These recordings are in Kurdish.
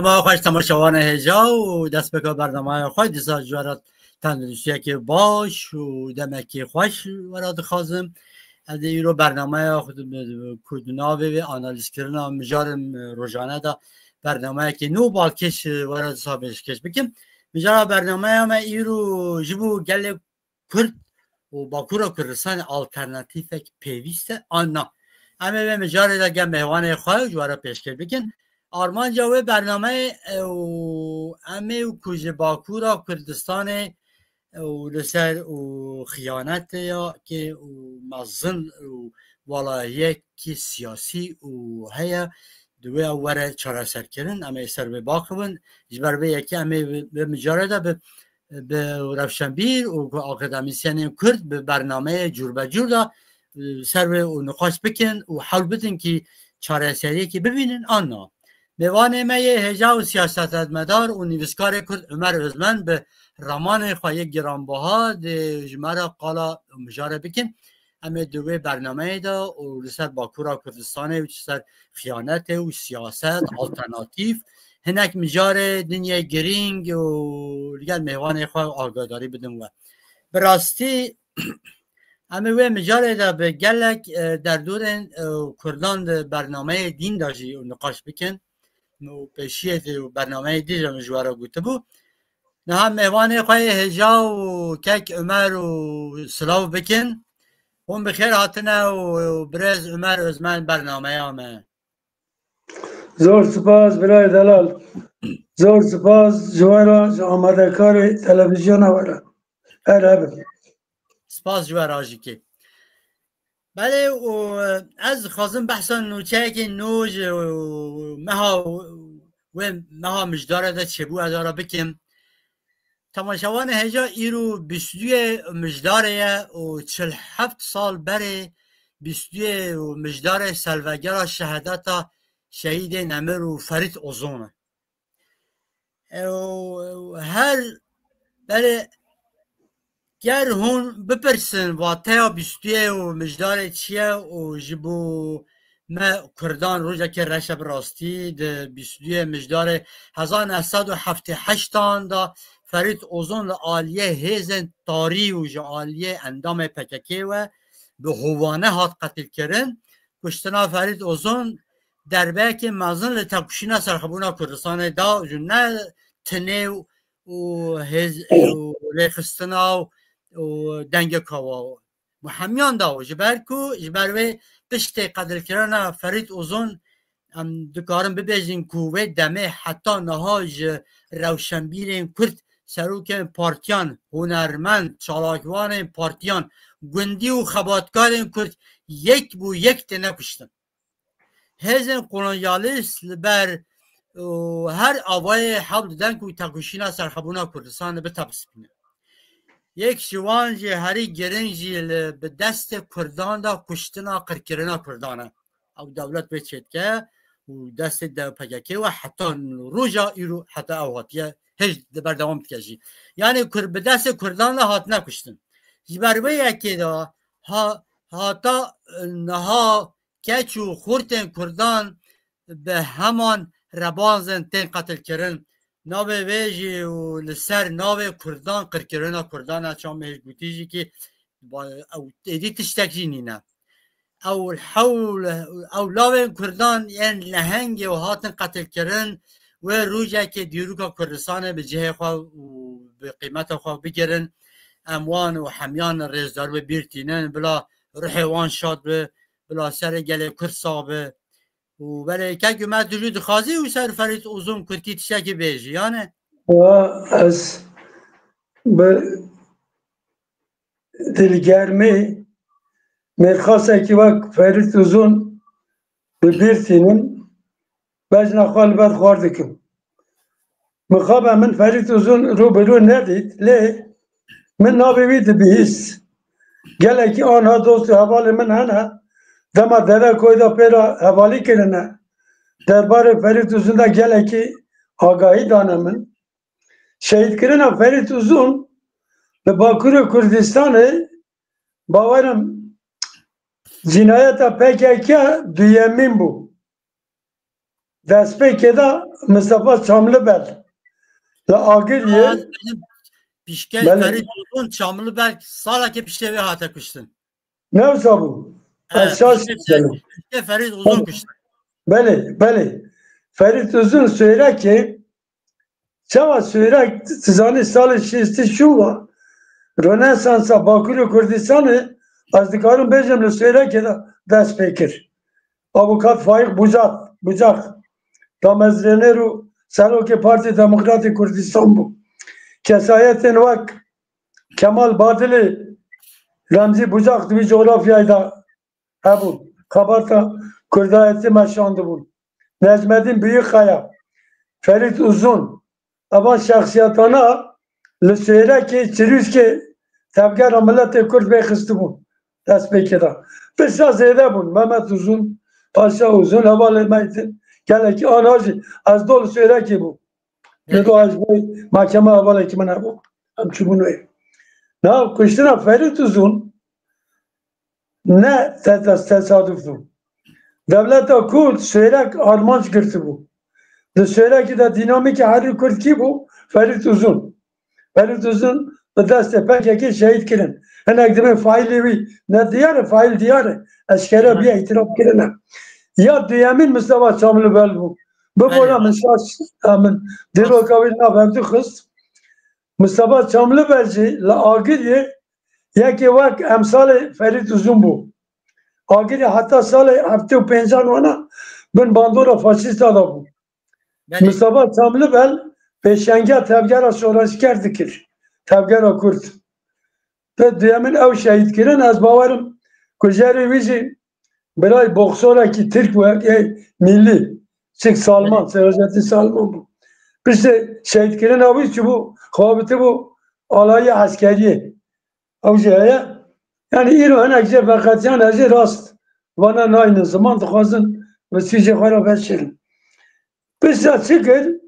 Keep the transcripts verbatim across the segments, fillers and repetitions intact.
Merhaba, xweş temaşevanê hêja û destpêka bernameya xwe dîsa ji we re tenduristiyekê baş û demekê xweş we re dixwazim. Ez ê îro bernameya xwe di, ku di navê vê analîzkirina mijarên rojane de bernameyekê nû balkêş we re dîsa pêşkêş bikim. Mijara bernameya me îro ji bo gelê Kurd û Bakûra Kurdistanê alternatîfek pêwîst e an na? Em ê vê mijarê de gel mêvanê xwe ji we re pêşkêş bikin. Armanca wê bernameyê, e, û em ê ku ji Bakûra Kurdistanê, e, û li ser û xiyanetê ya kê û mezin û walayiyekî siyasî û heye, di wê were çareserkirin. Em ê ser wê baqibin. Ji ber vê yekê em ê bi, bi mijarê de bi bi rewşenbîr û ku akademîsyenên Kurd bi bernameyê cûrbecûr de, e, ser wê û niqaş bikin û hewl bidin kî çareseriyekê bibînin an na. Mêvanê me yê hêja û siyasetmedar û nivîskarê Kurd Ömer Özmen bi ramanê xwe yê giranbiha dê ji me re qala mijarê bikin. Em ê di wê bernameyê de û li ser Bakûra Kurdistanê û ji ser xiyanetê û siyaset alternatîf hinek mijarê dinyê girîng û li gel mêvanê xwe agadarî bidin we. Bi rastî em ê wê mijarê de bi gelek, e, derdorên, e, Kurdan di bernameyê dîn de jî niqaş bikin. Û pêşiyê de bernameyê dî jî min ji we re gotibû. Niha mêvanê xwe yê hêja û kek Ömer û silav bikin. Hûn bi xêr hatine û birêz Ömer Özmen bernameya me. Zor spas birayê delal. Zor spas ji we re, ji amadekarê televîzyona we re. Her hebin. Spas ji we re jî kê. Belê, û ez dixwazim behsa nûçeyekê nû ji meha wê meha Mijdarê de çêbû ez ara bikim. Temaşevanê hêja, îro bîst û duyê Mijdarê ye û çil heft sal berê bîst û duyê Mijdarê selvegera şehadeta şehîdê nemir û Ferît Ozon e. Ew, her, belê, ger hûn bipirsin, vateya bîst û duyê û Mijdarê çi ye û ji bo me Kurdan rojekê reş e bi rastî, di bîst û duyê Mijdarê hezar neh sed û heftê heştan de Ferît Ozon li aliyê hêzên tarî û ji aliyê endamê P K K ve bi hovane hat qetilkirin. Kuştina Ferît Ozon derbeyekê mezin li tekoşîna serxwebûna Kurdistanê da û ji ne tinê û hêz û rêxistina û, û dengê kawa û hemiyan da û ji ber ku, ji ber wê piştê qetilkirina Ferît Ozon em dikarin bibêjin ku wê demê heta niha ji rewşenbîrên Kurd, serokên partiyan, hunermend, çalakvanên partiyan, gundî û xebatkarên Kurd yek bo yek têne kuştin. Hêzên kolonyalîst li ber, û her avayê hewl didin ku tekoşîna serxwebûna Kurdistanê bitepisîne. Yek ji wan jî herî giring jî li bi destê Kurdan de kuştina qirkirina Kurdan e. Ew dewlet wê çêdike û destê de P K K we heta roja îro heta ew hatiye hêj di berdewam dike jî. Yanî Kurd bi destê Kurdan de hatine kuştin. Ji ber wê yekê de ha, hata, e, niha keç û xurtên Kurdan bi heman rebanzên tên qetilkirin. Navê wê jî û li ser navê Kurdan, qirkirina Kurdan e, çawa me hêj gotî jî kî ba-, ew êdî tiştek jî nîne. Ew hewl, ew lavên Kurdan yên lehengê û hatin qetilkirin, wê rojekê dîroka Kurdistanê bi cihê xwe û bi qîmeta xwe bigirin. Em wan û hemiyan rêzdar bi bîr tînin, bila ruhê wan şad bi, bila serê gelê Kurd sax bi. Û belê kek Ömer, tu jî dixwazî û ser Ferît Ozon kurtî tiştekî bêjî, yanî? Wa ez bi dilgermî mêrxasekî wek Ferît Ozon bi bîr tînim, bejna xwe li ber xwar dikim. Mixabe min Ferît Ozon rû bi rû nedît, lê min navê wî dibihîst. Gelekî anha dost û hevalê min hene, dema Derekoyê de pê re hevalî kirine. Derbarê Ferît Ozon de gelekî agahî dane min. Şehîdkirina Ferît Uzun li Bakurê Kurdistanê, bawerim, cînayeta P K K duyemîn bû. destpêkê de Mistefa Çamlibel li Agiriyê. Pişke Belê. Ferîd Uzun Çamlibel salekê piştê wê hate kuştin. Ne wisa bû? Ez şaş Piştê Ferîd Uzun kuştin. Belê, belê. Ferîd Uzun Sûrekê, çawa Sûrek, tu zanî salê şêstî şû ve Rönesansa Bakurê Kurdistanê, ez dikarim bêjim li Sûrekê de dest pê kir. Avukat Faîq Bucak, Bucak, damezrêner û serokê Partî Demokratî Kurdistan bû. Kesayetên wek Kemal Badilî, Remzî Bucak di wî coğrafyayê de hebûn. Xebata kurdayetî meşandibûn. Necmedîn Büyükkaya, Ferîd Uzun, evan şexsiyetana li Sûrekê, Çirûskê tevgera miletê Kurd vêxistibûn destpêkê de. Pirsa zêde bûn. Mehmet Uzun, Paşa Uzun, hevalê me din gelekî ana jî ez dol Sûrekê bûm. Lê do ez vê mahkeme hevalekî min hebû. Em çûbûn wê. Na kuştina Ferîd Uzun ne te-, te-, tesaduf bû. Dewleta Kurd Sûrek armanc girtibû. Di Sûrekê de dînamîkê herî kurt kî bû? Ferîd Uzun. Ferîd Uzun bi destê P K K şehîd kirin. Hinek dibên faîlê wî ne diyar e, faîl diyar e. Eşkere bûye îtiraf kirine. Ya duyemîn Mistefa Çamlibel bû. Bibora min şaş, min dîroka wî nav hevdû xist. Mistefa Çamlibel jî li Agiriyê yekê wek emsalê Ferîd Uzun bû. Agirî heta salê heftê û pêncan wana bin bandora faşîsta de bû. Belê. Mistefa Çamlibel pêşengiya tevgera şoreşger dikir. Tevgera Kurd. Te duyemîn ew şehîd kirin, ez bawerim kujerê wî jî birayê boxorekî Tirk bû, ê millî, çik Salman, Serocetî Salman bû. Piştî şehîdkirina wî çi bû? Xwe avitibû alayê eskeriyê. Ew jî heye. Yani îro hinek jê veqetiyan, ez jê rast vana naynin ziman, dixwazin bi sîjê xwe re veşêrin. Pişta çi kir?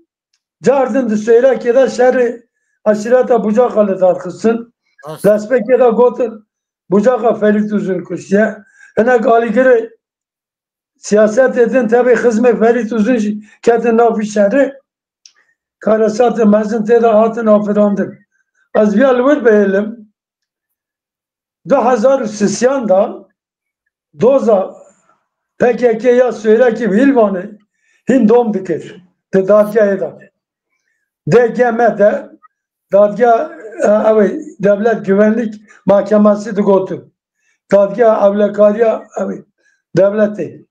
Cardin di Sûrekê de şerê eşîreta Bucaxa li dar xistin. Rast. Destpêkê de gotin, Bucaxa Ferîd Uzun kuştiye. Hinek alîgirê siyasetê din tevê xizmê Ferîd Uzun jî ketin nav vî şerê. Karesatê mezin tê de hatin afirandin. Ez viya li wir bihêlim. Du hezar û sisiyan de doza P K K ya Sûrekê Hîlvanê hîn dom dikir di dadgehê de. D G M de dadgeha, e, ew ê Devlet Güvenlik Mahkemesi digotin. Dadgeha ewlekariya ew ê dewletê.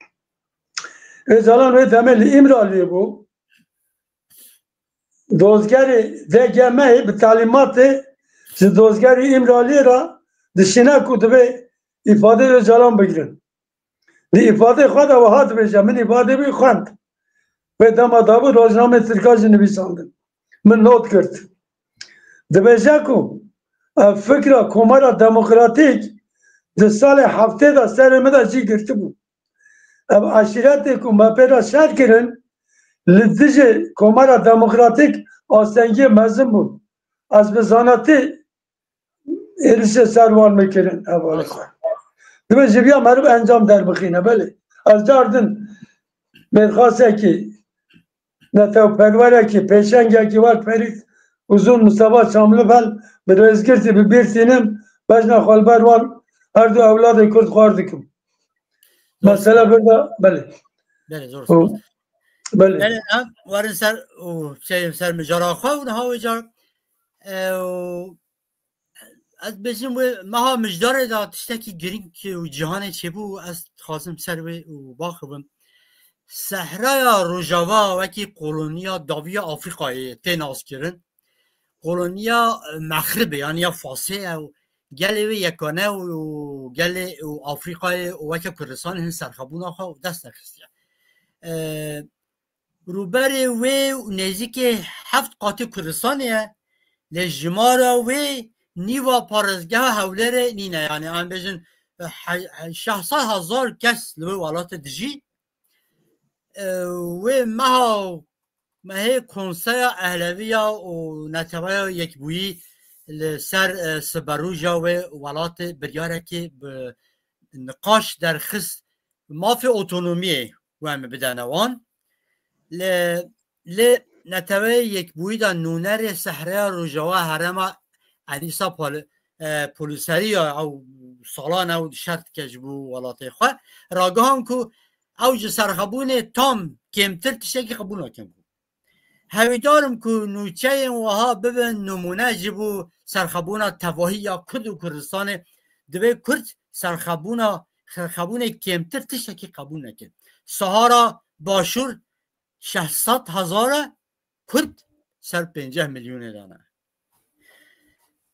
Öcalan wê demê li Îmraliyê bû. Dozgerê D G M'ê bi talîmatê ji dozgerê Îmraliyê re dişîne ku divê îfadê Öcalan bigirin. Di îfadê xwe de wiha dibêje, min îfadê wî xwend. Wê dema dabû rojnamê Tirka jî nivîsandin. Min not girt. Dibêje ku ev fikra Komara Demokratîk di salê heftê de serê min de cî girtibû. Ev eşîretê ku me pê re şer kirin, li dijî Komara Demokratîk astengiyê mezin bûn. Ez bi zanatî êrişê ser wan mikirin hevalê xwe. Divê ji viya meriv encam derbixîne, belê. Ez cardin mêrxasekî, netewperwerekî, pêşengekî wek Ferîd Uzun, Mistefa Çamlibel bi rêzgirtî bi bîr tînim, bejna xwe li ber wan her du ewladê Kurd xwar dikim. Mesele bir de, belê. Belê, zor. Belê. Belê, em werin ser û şey, ser mijara xwe û niha wê car, e, û ez bêjim wê meha mijdarê de tiştekî girîng û cîhanê çêbû, ez dixwazim ser wê û baxivim. Sehraya Rojava wekî koloniya dawiya Afrîkayê tê naskirin. Koloniya, e, Mexribê, yani ya Fasê ye û gelê wê yekane û gelê û Afrîkayê û weke Kurdistanê hin serxebûna xwe û dest nexistiye. E, Rûberê wê nêzîkê heft qatê Kurdistanê ye. Lê jimara wê nîva parêzgeha Hewlêrê nîne. Yani em bêjin, e, he-, he-, şeş sed hezar kes li wê welatê dijî. E, wê meha mehê Konseya Ehleviya û Neteweya Yekbûyî li ser, e, siberoja wê welatê biryarekê bi niqaş derxist, mafê otonomiyê wê em bidene wan. Li, li Neteweyê Yekbûyî de nûnerê Sehreya Rojava Herêma Enîsa Pol-, e, Polîserî ya ew salan ew şer dike ji bo welatê xwe. Ragihan ku ew ji serxebûnê tam kêmtir tiştekî qebûl nakin. Hewîdar im ku nûçeyên wiha bibin nimûne ji bo serxebûna tevahî ya Kurd û Kurdistanê. Divê Kurd serxebûna, serxebûnê kêmtir tiştekî qebûl nekin. Sahara Başûr şeş sed hezar e, Kurd ser pênceh milyonê de ne.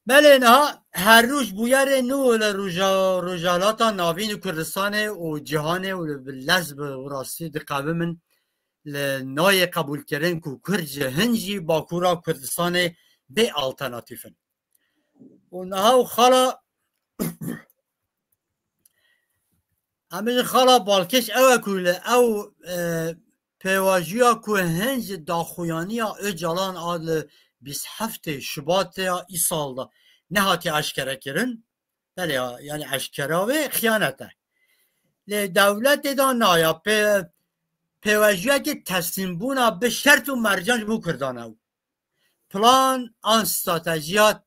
Belê niha her roj bûyerê nû li roja-, Rojhilata Navîn û Kurdistanê û cîhanê û li bi lez bi rastî diqewimin li nayê qebûlkirin ku Kurd ji hin jî Bakûra Kurdistanê bê alternatîf in. Û niha û xala, em bêjin xala balkêş ew e ku li ew, e, pêvajoya ku hin ji daxuyaniya Ocalan a li bîst heftê Şubatê ya îsal de nehatiye eşkere kirin. Belê ya, yani eşkera wê xiyanet e. Lê dewletê de naya pê-, pêvajoyekê teslîmbûna bi şert û mercan ji bo Kurdan e. Plan an stratejiya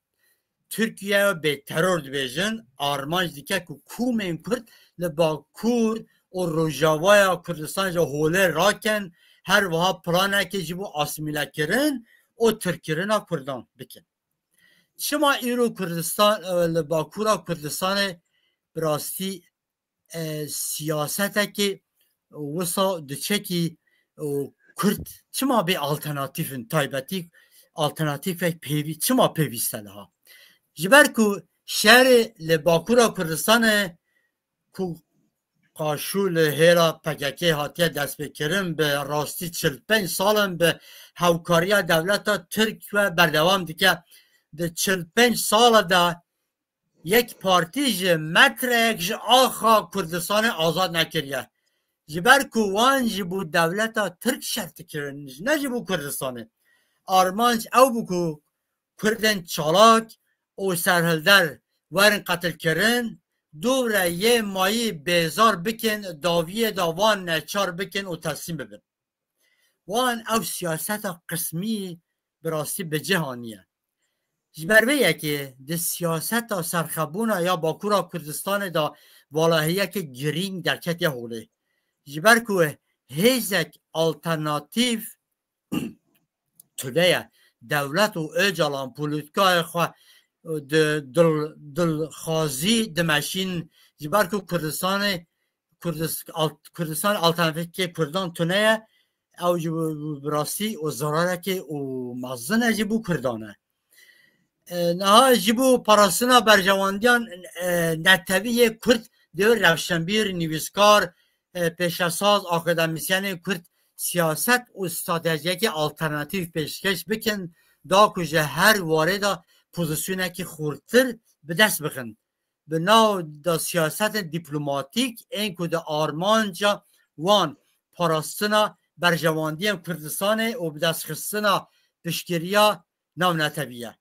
Tirkiye bê teror dibêjin, armanc dike ku komên Kurd li Bakur û Rojavaya Kurdistan ji holê rakin, her wiha planekê ji bo asîmîlekirin û tirkkirina Kurdan bikin. Çima îro Kurdistan, e, li Bakura Kurdistanê bi rastî, e, siyasetekê wisa diçekî û Kurd çima bê alternatîf in, taybetî alternatîfek pêvî-, çima pêwîst e niha? Ji ber ku şerê li Bakura Kurdistanê ku qaşû li hêla P K K hatiye destpêkirin, bi rastî çil pênc sal in bi hevkariya dewleta Tirk ve berdewam dike. Di çil pênc sala de yek partî ji metreyek ji axa Kurdistanê azad nekiriye. Ji ber ku wan ji bo dewleta Tirk şer dikirin, ne ji bo Kurdistanê. Armanc ew bû ku Kurdên çalak û serhilder werin qetilkirin, dû re yê mayî bêzar bikin, dawiyê de wan neçar bikin û teslîm bibin. Wan ew siyaseta qismî bi rastî bi cih aniye. Ji ber vê yekê di siyaseta serxebûna ya Bakura Kurdistanê de valahiyeke girîng derketiye holê. Ji ber ku hêzek alternatîf tune ye. Dewlet û Ocalan polîtîkayê xwe di dil-, dilxwazî dimeşîn, ji ber ku Kurdistanê, Kurdis-, alt-, Kurdistan alternatîfê Kurdan tune ye, ew ji bi, bi rastî û zerarekê û mezin e ji bo Kurdan e. E, niha ji bo parastina berjewandiyan, e, netewî yê Kurd divê rewşenbîr, nivîskar, e, pêşesaz, akademîsyenên Kurd siyaset û stratejiyekî alternatîf pêşkêş bikin, da ku ji her warê de pozîsyonekî xurtir bi dest bixin. Bi nav de siyasetên dîplomatîk ên ku di armanca wan parastina berjewendiyên Kurdistanê û bidestxistina piştgiriya navnetewî ye.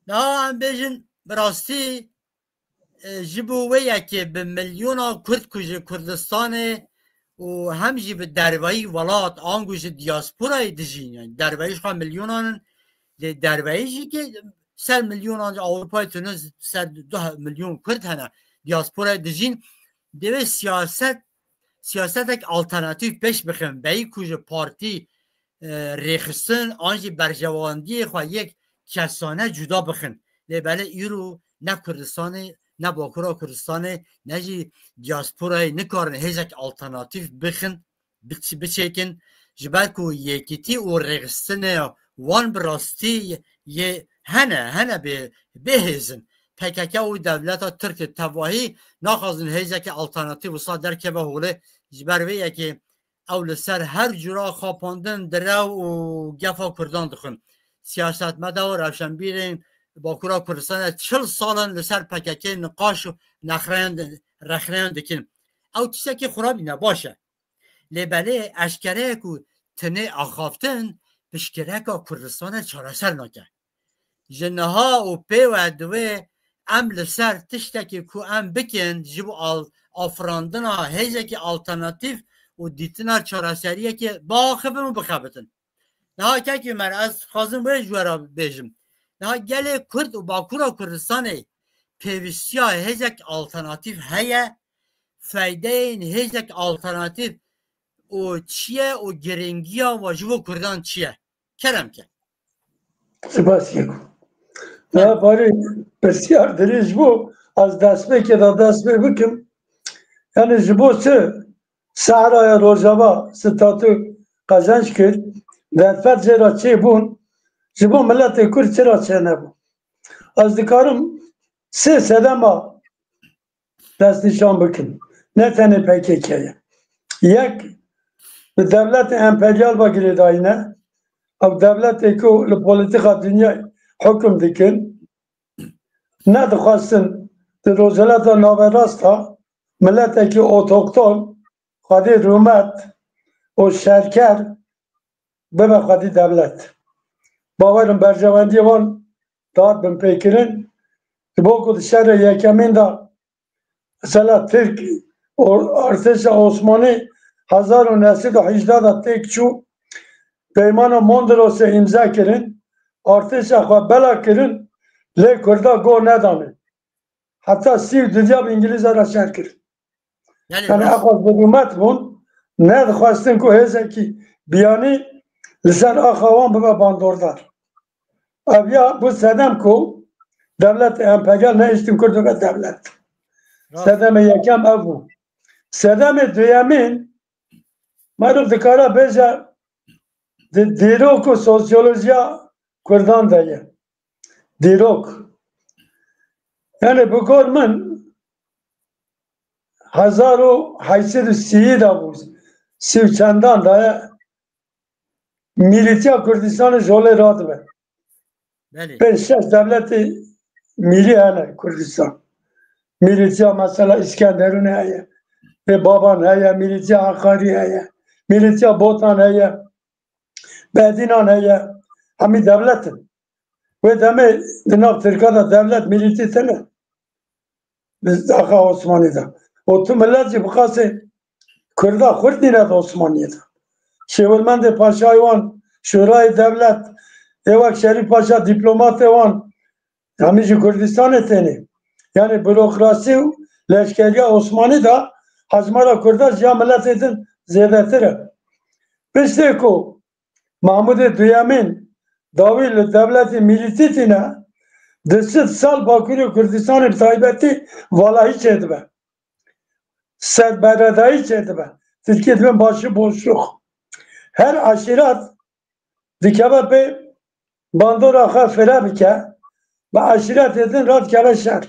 Niha em bêjin bi rastî, e, ji bo wê yekê bi milyona Kurd ku ji Kurdistanê û hem jî bi derveyî welat, ango ji diasporayê dijîn, yani derveyî ji xwe milyonan in, lê derveyî jî ki ser milyonan ji Ewropayê tune ser du milyon Kurd hene, diasporayê dijîn, divê siyaset, siyasetek alternatîf pêş bixin, beyî ku ji partî, e, rêxistin an jî berjewendiyê xwe yek kesane cuda bixin. Lê belê îro ne Kurdistanê, ne Bakura Kurdistanê, ne jî diasporayê nikarin hêzek alternatîf bixin, biç-, biçêkin, ji ber ku yekîtî û rêxistinê wan bi rastî yê hene, hene bê, bê hêz in. P K K û dewleta Tirk tevahî naxwazin hêzeke alternatîf wisa derkeve holê, ji ber vê yekê ew li ser her cura xapandin, direw û gefa Kurdan dixin. Siyasetmedar û rewşenbîrên Bakura Kurdistanê çil sal in li ser P K K niqaş û nexreyan di-, rexneyan dikin. Ew tiştekî xurabî ne, baş e. Lê belê eşkere ye ku tenê axaftin piştgireka Kurdistanê çareser nake. Ji niha û pê ve divê em li ser tiştekî ku em bikin ji bo al-, afirandina hêzekî alternatîf û dîtina çareseriyekê biaxivin û bixebitin. Niha kekê Umer, ez dixwazim wê ji we re bêjim. Niha gelê Kurd û Bakura Kurdistanê pêwîstiya hêzek alternatîf heye, feydeyên hêzek alternatîf û çi ye û giringiya we ji bo Kurdan çi ye? Kerem ke. Spas Yeko. Daha parê pirsiyar dirêj bû, ez destpêkê de dest pê bikim. Yani ji bo çi Sehraya Rojava statû qezenc kir, derfet jê re çêbûn, ji bo miletê Kurd çira çênebû? Ez dikarim sê sedema destnîşan bikin. Ne tenê P K K ye. Yek, bi dewletê emperyal ve girêdayî ne. Ew dewletê ku li polîtîka dinyayê hukm dikin, nedixwestin di Rojhilata Naverast de miletekî otokton, xwedî rûmet û şerker bibe xwedî dewlet. Bawerim berjewendiyê wan dihat binpêkirin. Ji bo ku di şerê yekemîn de mesela Tirk, o-, artêşa Osmanî hezar û neh sed û hejdeh de têk çû, Peymana Mondrosê îmze kirin, artêşa xwe bela kirin, lê Kurda go nedanê. Heta sî û dudiya bi Îngilîza re şer kirin. Yani, yani rast- ew bi rûmet bûn, nedixwestin ku hêzekî biyanî li ser axa wan bibe bandordar. Ev ya bû sedem ku dewlet emperyal nehiştin Kurd bibe dewlet. Rast. Sedemê yekem ev bû. Sedemê duyemîn, meriv dikare bêje di dîrok û sosyolojiya Kurdan de ye. Dîrok. Yani bi gor min hezar û heşt sed û sî de bû. Sî û çendan de ye. Mîlîtiya Kurdistanê ji holê radibe. Belê. Pênc şeş dewletê mîlî hene Kurdistan. Mîlîtiya mesela Îskenderûnê heye. Ê Baban heye, mîlîtiya Heqarî heye. Mîlîtiya Botan heye. Bedînan heye. Hemî dewlet in. Wê demê di nav Tirka de dewlet mîlîtî tune. Bi axa Osmanî de. Û tu milet jî bixasê Kurda xurt nîne di Osmaniyê de. Şêwirmendê Paşayê wan, Şurayê Dewlet, ê wek Şerîf Paşa dîplomatê wan, hemî ji Kurdistanê tênê. Yani burokrasî û leşkeriya Osmanî de hejmara Kurda ji ya miletê din zêdetir e. Piştê ku Mahmudê Duyemîn dawî li dewletê mîlîtî tîne, di sed sal Bakurê Kurdistanê bi taybetî valahî çêdibe. Serberedayî çêdibe. Tirkî dibên başî boşluk. Her eşîret dikeve pê bandora xwe fire bike, bi eşîretê din radikeve şer.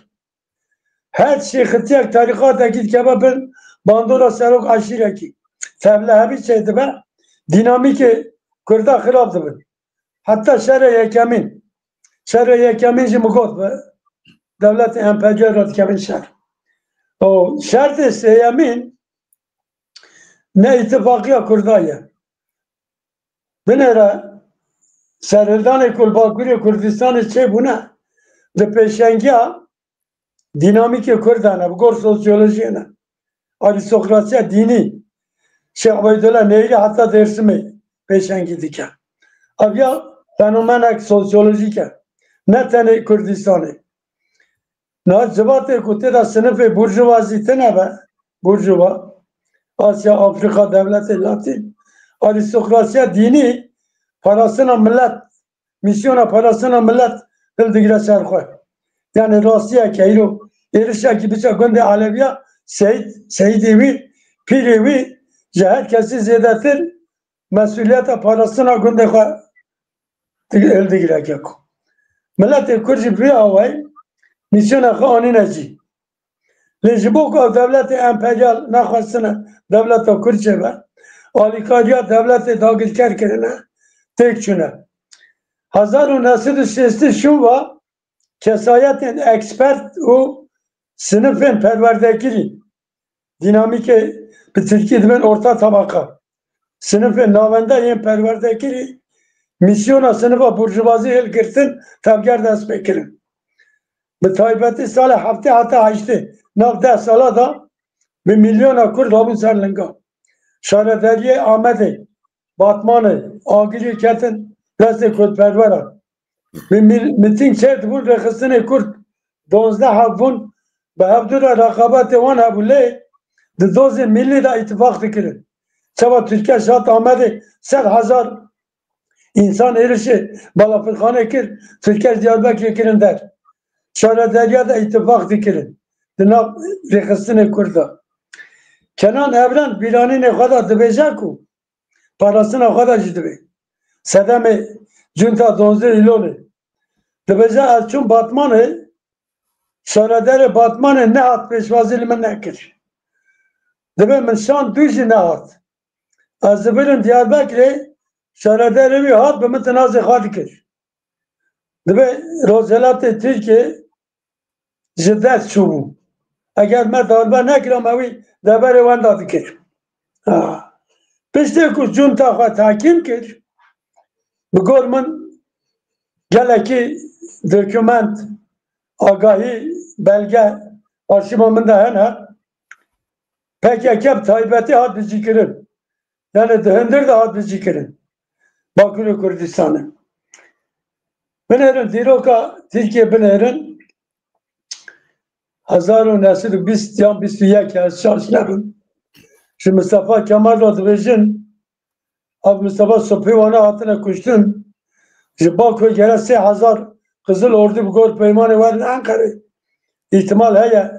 Her şêxitiyek, terîqatekî dikeve bin bandora serok eşîrekî. Tevlehevî çêdibe, dînamîkê Kurda xirab dibin. Heta şerê yekemîn. Şerê yekemîn jî min got bi dewletê emperyal re dikevin şer. Û şertê sêyemîn ne îtifaqiya Kurda ye. Binêre serhildanê ku li Bakurê Kurdistanê çêbûne, di pêşengiya dînamîkê Kurdan e, bi gor sosyolojiyê ne. Arîstokrasiya dînî, Şêx Ubeydullah Neyîrî heta Dêrsimê pêşengî dike. Ev ya fenomenek sosyolojîk e. Ne tenê Kurdistanê. Niha civatê ku tê de sinifê burjuvazî tine be, burjuva, Asya, Afrîka, dewletê Latîn, arîstokrasiya dînî parastina milet, mîsyona parastina milet hildigire ser xwe. Yani rastiyeke îro êrişekî biçe gundê Elewiya, seyîd, seyîdê wî, pîrê wî ji her kesî zêdetir mesuliyeta parastina gundê xwe dig-, hildigire keko. Miletê Kurd jî bi vî awayî mîsyona xwe anîne cî. Lê ji bo ku ev dewletê emperyal nexwestine dewleta Kurd çêbe, alîkariya dewletê dagirker kirine, têk çûne. Hezar û neh sed û şêst şûn ve kesayetên ekspert û sinifên perwerdekirî, dînamîkê bi tirkî dibên orta tabaka, sinifên navenda yên perwerdekirî, mîsyona sinifa burjuvazî hilgirtin, tevger dest pê kirin. Bi taybetî sala heftê heta heştê, nav deh sala de bi milyona Kurd habûn ser lingan. Şaredariyê Amedê, Batmanê, Agirî ketin destê kurdperweran. Bi mil-, mitîng çêdibûn, rêxistinê kurd donzdeh heb bûn, bi hevdû re reqabetê wan hebû, lê di dozê milî de îtifaq dikirin. Çawa Tirkiye şat Amedê sed hezar însan êrişê balafirxanê kir, Tirkiye ji Diyarbekirê kirin der. Şaredariya de îtifaq dikirin di nav rêxistinê kurd de. Kenan Evren bîranînê xwe de dibêje ku parastina xwe de jî dibê. Sedemê cunta donzdeh Îlonê dibêje, ez çûm Batmanê, şaredarê Batmanê nehat pêşwazî li min nekir. Dibê min şand dû jî nehat. Ez dibirim Diyarbekirê, şaredarê wî hat bi min tinazê xwe dikir. Dibê Rojhelatê Tirkiyê ji dest çûbû. Eger me darbe nekira, me wî deverê wenda dikir. Ha. Piştê ku cunta xwe tehkîm kir, bi gor min gelekî dokument, agahî, belge arşîva min de hene. P K K bi taybetî hat dicîkirin. Yani di hundir de hat dicîkirin. Bakurê Kurdistanê. Binêrin dîroka Tirkiye, binêrin hezar û neh sed û bîst yan bîst û yek, ez şaş nebim. Ji Mustafa Kemal re dibêjin, ev Mustafa Subhî wana hatine kuştin. Ji Bakurê gere sê hezar Qizil Ordî bi gor peymanê werin Enqerê. Îhtimal heye.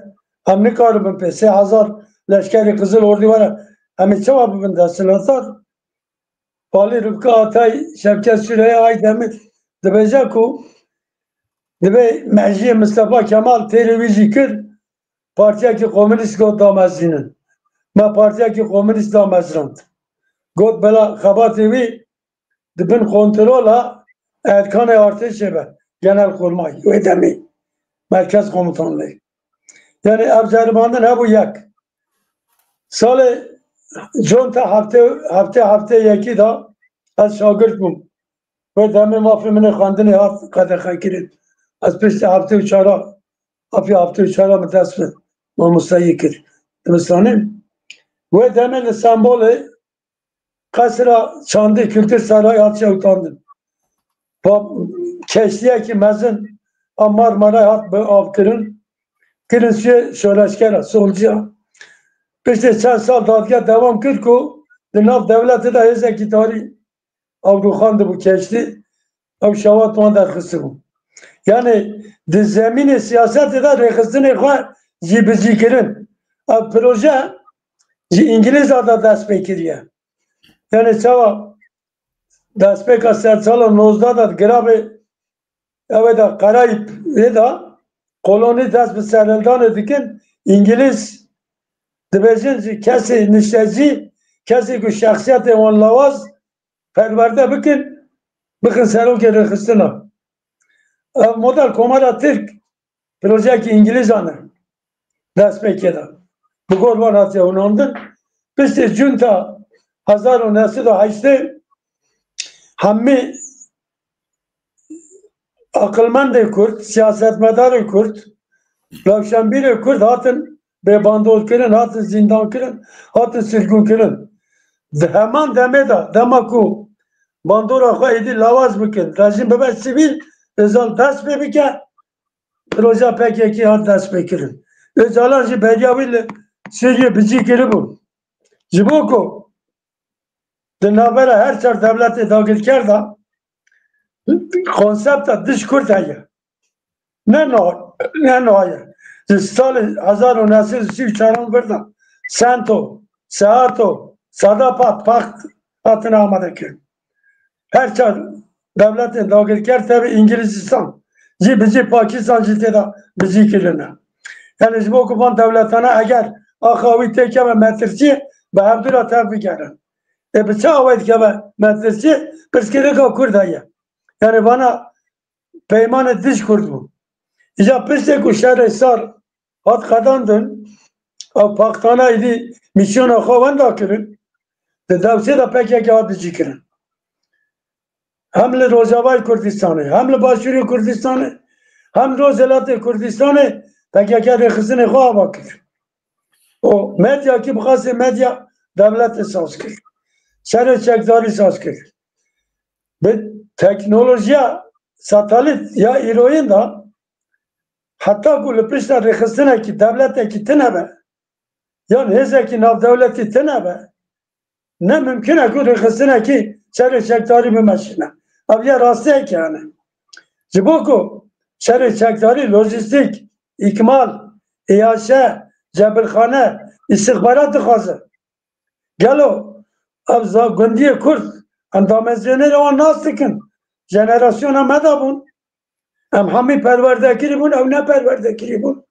Em nikaribin pê sê hezar leşkerê Qizil Ordî were. Em ê çawa bibin desthilatdar? Balî Rifka Atay, Şevket Süreyya, Aydemir dibêje ku dibê mejiyê Mistefa Kemal têrê wî jî kir, partiyekî komînîst got damezrînin. Me partiyekî komînîst damezrand. Got bela xebatê wî di bin kontrola erkanê artêşê be, Genelkurmay, wê demê Merkez Komutanlığı. Yani ev ceribandin hebû yek. Salê conta heftê, heftê, heftê yekî de ez şagirt bûm. Wê demê mafê min ê xwendinê hat qedexekirin. Ez piştî heftê û çara, afî heftê û çara min dest bi mamostayî kir dibistanê. Wê demê li Stenbolê Qesra Çandî Kültür Sarayı hat şewitandin. Pa-, keştiyekî mezin a Marmarayê hat bi av kirin. Kirin suya şoreşgera, solcuya. Piştê çend sal dadge dewam kir ku di nav dewletê de hêzekî tarî ew rûxandibû keştî, ew şewat wan derxistibû. Yani di zemînê siyasetê de rêxistinê xwe cîbicî kirin. Ev proje ji Îngilîza de dest pê kiriye. Yani çawa destpêka sedsala nozdeh de di girabê ew ê de Karayîb ê de kolonî dest bi serhildanê dikin, Îngilîz dibêjin ji kesê niştecî, kesê ku şexsiyetê wan lawaz perwerde bikin, bixin serokê rêxistina. Ev model Komara Tirk projeyekî Îngilîzan e. Destpêkê de bi gor van hatiye hunandin. Piştî cunta hezar û neh sed û heştê hemî aqilmendê Kurd, siyasetmedarê Kurd, rewşenbîrê Kurd hatin bêbandor kirin, hatin zîndan kirin, hatin sirgûn kirin. Di heman demê de, dema ku bandora xwe êdî lawaz bikin, rejîm bibe sivîl, Özal dest pê bike, proje P K K hat destpêkirin. Öcalan jî beriya wî li Sûriyê bicî kiribû. Ji bo ku di navbera her çar dewletê dagirker de konsepta dij Kurd heye. Ne no, ne no heye. Ji salê hezar û neh sed û sî û çar vir de Sento, Seato, Sadapat, Paxt hatine amade kirin. Her çar dewletên dagirker tevî Îngilîzistan, cî bi cî Pakistan jî tê de bi cî kirine. Yani ji bo ku van dewletana eger axa wî têkeve metirsiyê, bi hevdû re tev bigerin. Ê bi çi awayî dikeve metirsiyê? Pirsgirêka Kurd heye. Yani vana peymanê dij Kurd bû. Îca piştê ku şerê sar hat qedandin, ew paxtana êdî mîsyona xwe wenda kirin, di dewsê de P K K hat bicî kirin. Hem li Rojavayê Kurdistanê, hem li Başûrê Kurdistanê, hem Rojhilatê Kurdistanê P K K rêxistinê xwe ava kir. Û medya kî bixwase medya dewletê saz kir. Serê çekdarî saz kir. Bi teknolojiya satelît ya îroyîn de heta ku li pişta rêxistinekî dewletekî tine be, yan hêzekî navdewletî tine be, ne mimkun e ku rêxistinekî serê çekdarî bimeşîne. Ev ya rastiyekî hene. Ji bo ku serê çekdarî lojîstîk, îkmal, îyaşe, cebilxane, îstixbarat dixwaze. Gelo ev za-, gundiyê Kurd, em damezrênê re wan nas dikin. Jenerasyona me de bûn. Em hemî perwerdekirî bûn, ew ne perwerdekirî bûn.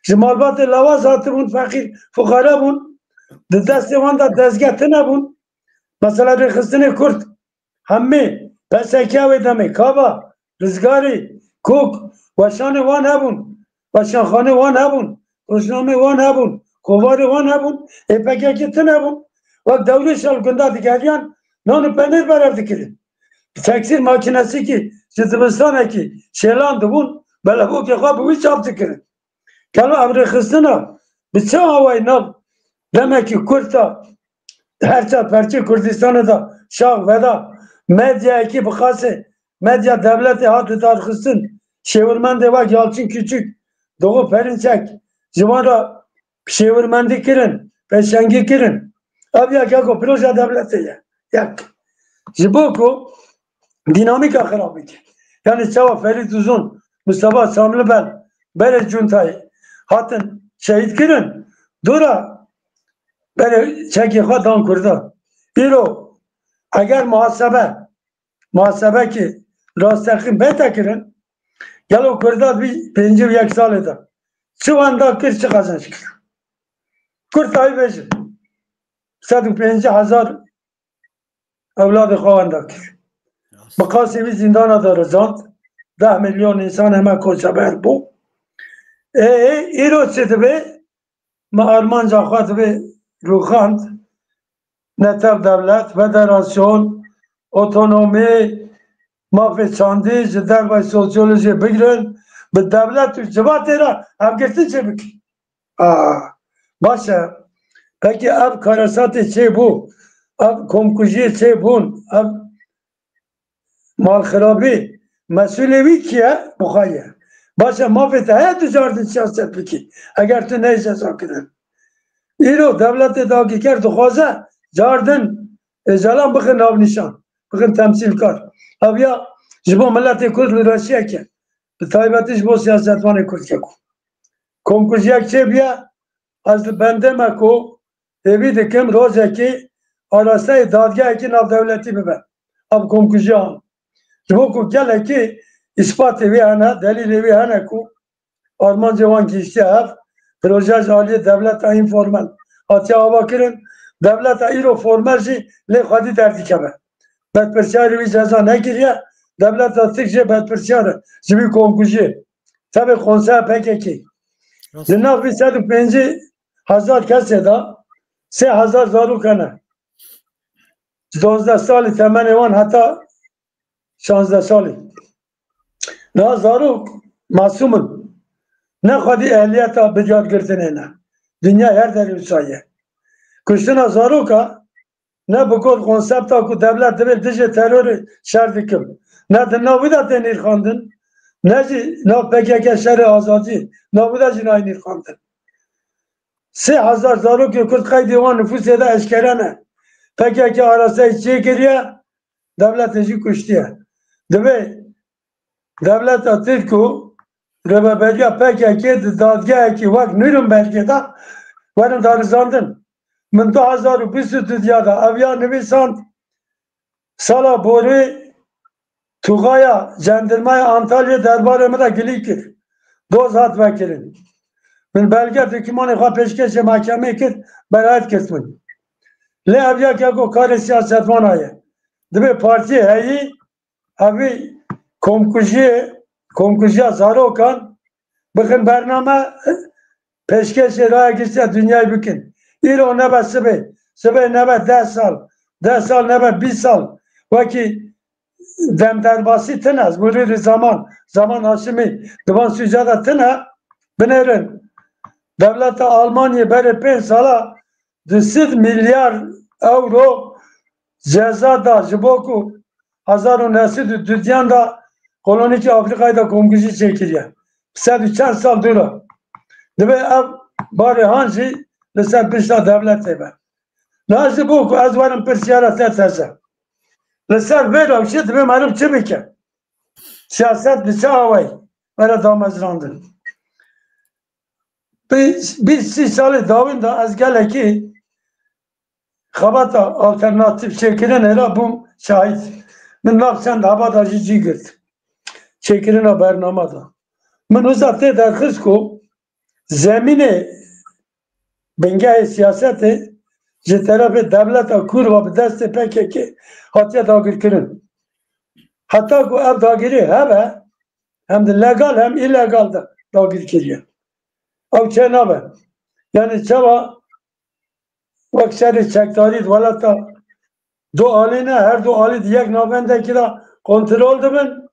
Ji malbatê lawaz hatibûn, feqîr, fuqare bûn. Di destê wan de dezgeh tune bûn. Mesela rêxistinê Kurd, hemî P S K wê demê, Kava, Rizgarî, Kok, weşanê wan hebûn, weşanxanê wan hebûn, rojnamê wan hebûn, kovarê wan hebûn, ê P K K tune bûn. Wek dewrê şal gunda digeriyan, nan û penêr berev dikirin. Bi teksîr makinesikî ji dibistanekî şêlan dibûn, belebokê xwe bi wî çap dikirin. Gelo ev rêxistina bi çi awayî nav demekî kurt de her çar perçê Kurdistanê de şax veda, medyayekî bi qasê medya dewletê hat lidarxistin, şêwirmendê wek Yalçın Küçük, Doğu Perinçek, ji wan re şêwirmendî kirin, pêşengî kirin. Ev yek yeko proje dewletê ye. Yek. Ji bo ku dînamîka xirab bike. Yani çawa Ferîd Uzun, Mustafa Çamlibel, berê cuntayê hatin şehîd kirin. Dora berê çekê xwe dan Kurda. Îro eger muhasebe, muhasebekî rasteqîn bête kirin, gelo Kurda vî pêncî û yek salê de çi wenda kir, çi qezenç kir? Kurd tayî bêjin. Sed û pêncî hezar ewladê xwe wenda kir. Bi qasê wî zîndana de rizand. Deh milyon însan heme koçeber bû. Ê, ê, îro çi dibe? Me armanca xwe dibe rûxand. Netew dewlet, federasyon, otonomî, mafê çandî ji dervayî sosyolojiyê bigirin, bi dewlet û civatê re hevgirtin çêbikin. A, baş e. Pekî ev karesatê çêbû, ev komkujiyê çêbûn, ev malxirabî, mesûlê wî kî ye? Buxay e. Baş e, mafê te heye tu cardin siyaset bikî, eger tu neyê cezakirin. Îro dewletê dagîker dixwaze cardin Êcalan bixin navnîşan, bixin temsîlkar. Ev ya ji bo miletê Kurd li reşiyek e. Bi taybetî ji bo siyasetvanê Kurd keko. Komkujiyek çêbûye, ez li bendê me ku hêvî dikim rojekê arasteyê dadgehekî navdewletî bibe. Ev komkujiya an. Ji bo ku gelekî îspatê wê hene, delîlê wê hene ku armancê wan gihiştiye hev, proje ji aliyê dewleta înformel hatiye avakirin, dewleta îro formel jî lê xwedî derdikeve. Berpirsiyarê wî ceza nekiriye, dewleta Tirk jê berpirsiyar e ji vî komkujiyê. Tevê konseya P K K. Rast. Di nav vî sed û pêncî hezar kesê de sê hezar zarok hene. Dozdeh salî temenê wan heta şazdeh salî. Niha zarok masûm in. Ne xwedî ehliyeta biryargirtinê ne. Dinya her derê wisa ye. Kuştina zaroka ne bi gor konsepta ku dewlet divê dijê terorê şer dikim. Ne di nav wî de tê nirxandin, ne jî nav P K K şerê azadî, nav wî de jî nayê nirxandin. Sê hezar zarokê Kurd qeydê wan nifûsê de eşkere ne. P K K arasteyî çêkiriye, dewletê jî kuştiye. Divê dewleta Tirk û rêveberiya P K K di dadgehekî wek Nurembergê de werin darizandin. Min du hezar û bîst û du diya de ev ya nivîsand, sala borî Tuxaya cendirmaya Antalyayê derbarê min de gilî kir. Doz hat vekirin. Min belge dokûmanê xwe pêşkêşê mehkemê kir, beraet girt min. Lê ev yek yeko karê siyasetvanan ye. Divê partiyê heyî, evî komkujiyê, komkujiya zarokan bixin bername, pêşkêşê raya giştî ya dinyayê bikin. Îro nebe sibê, sibê nebe deh sal, deh sal nebe bîst sal. Wekî dem derbasî tine, ez murûrî zaman, zaman Haşimî di van sûca de tine, binêrin. Dewleta Almanyayê berê pênc sala du sed milyar euro ceza da ji bo ku hezar û neh sed û dudiyan da kolonîkî Afrîkayê de komkujî çêkiriye. Sed û çend sal dûr e. Divê ev barê han jî li ser pişta dewletê be. Na ji bo ku ez werim pirsiyara te teze. Li ser vê rewşê divê meriv çi bike? Siyaset bi çi awayî were damezrandin? Bi bîst sî salê dawîn de ez gelekî xebata alternatîf çêkirinê re bûm şahid. Min nav çend heba de jî cî girt. Çêkirina bernama de. Min wisa tê derxist ku zemînê bingehê siyasetê ji terefê dewleta Kûr ve bi destê P K K hatiye dagirkirin. Heta ku ev dagirî hebe, hem de legal hem îlegal de dagir kiriye. Ew çênabe. Yani çawa wek şerê çekdarî di welata du alî ne, her du alî di yek navendekî de kontrol dibin.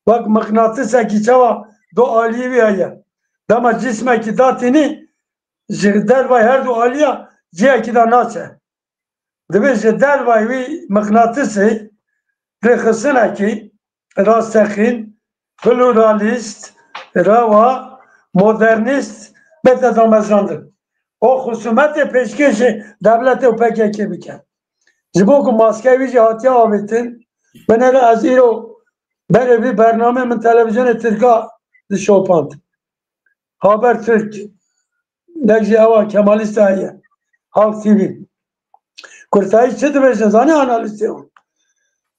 Wek miqnatisekî çawa du alî wî heye. Dema cismekî datînî ji dervayî her du aliya cihekî de naçe. Divê ji dervayî wî miqnatisê rêxistinekî rasteqîn, pluralîst, rewa, modernîst bête damezrandin. O xusûmetê pêşkêşê dewletê û P K K bike. Ji bo ku maskeyê wî jî hatiye avêtin, binêre ez îro berê vî bernamê min televîzyonê Tirka dişopand. Habertürk, yek jî ewa Kemalîsta heye. Halk T V. Kurtayî çi dibêjin, zanî analîstê wan.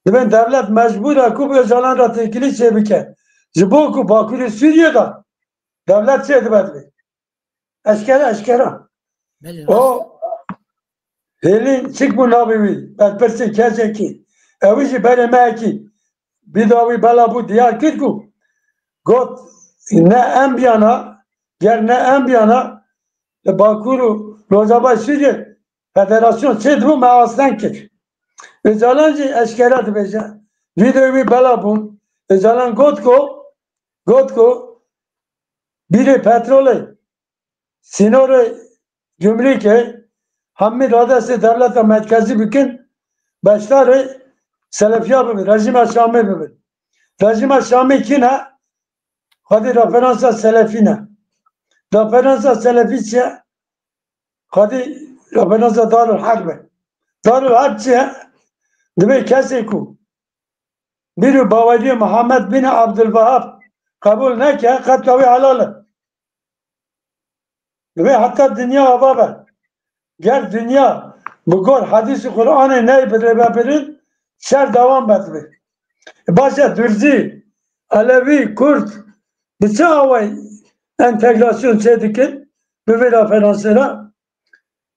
Dibên dewlet mecbûr e ku bi Ocalan re têkilî çêbike. Ji bo ku Bakurê Sûriyê de dewlet çêdibe divê. Eşkere, eşkera. Belê, O rast. Hêlîn çik bû navê wî, berpirsê kesekî. Ewî jî berê me yekî bîda wî bela bû diyar kir ku got, ne em biyana, ger ne em biyana, li Bakur û Rojava Sûriyê federasyon çêdibû me asteng kir. Ocalan jî eşkere dibêje, vîdeoyê wî bela bûn. Ocalan got ku, got ku bîrê petrolê, sînorê gumrûkê, hemî radestê dewleta merkezî bikin, beşdarê Selefiya bibin, rejîma Şamê bibin. Rejîma Şamê kî ne? Xwedî referansa Selefî ne. Referansa Selefî çi ye? Xwedî referansa Darul Herb e. Darul Herb çi ye? Divê kesê ku bîr û baweriyê Muhammed bin Abdulwehab qebûl neke, qetla wî helal e. Divê heta dinya ava be. Ger dinya bi gor hedîs û Qur'anê neyê bi rêvebirin, şer dewam be divê. Baş e, Durzî, Elewî, Kurd bi çi awayî entegrasyon çêdikin bi vê referansê re?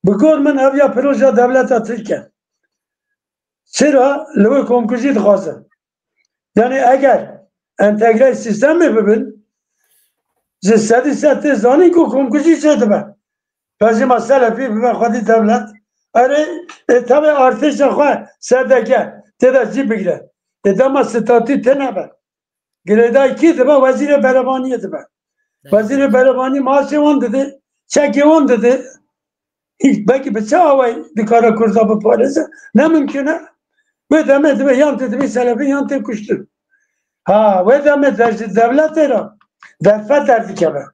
Bi gor min ev ya proje dewleta Tirk e. Çira li wê komkujî dixwaze? Yani eger entegre sîstemê bibin, ji sedî sed tê zanîn ku komkujî çêdibe. Rejîma Selefî bibe xwedî dewlet. Erê, e, tevê artêşa xwe serdeke tê de cî bigire. E, dema statû têne be. Girêdayî kî dibe? Wezîrê Berevaniyê dibe. Belê. Wezîrê Berevanî maaşê wan dide, çekê wan dide. Hiç, belkî bi çi awayî dikare Kurda biparêze? Ne mimkun e. Wê demê dibe yan tu dibî Selefî yan tê kuştin. Ha, wê demê de ji dewletê re derfet derdikeve.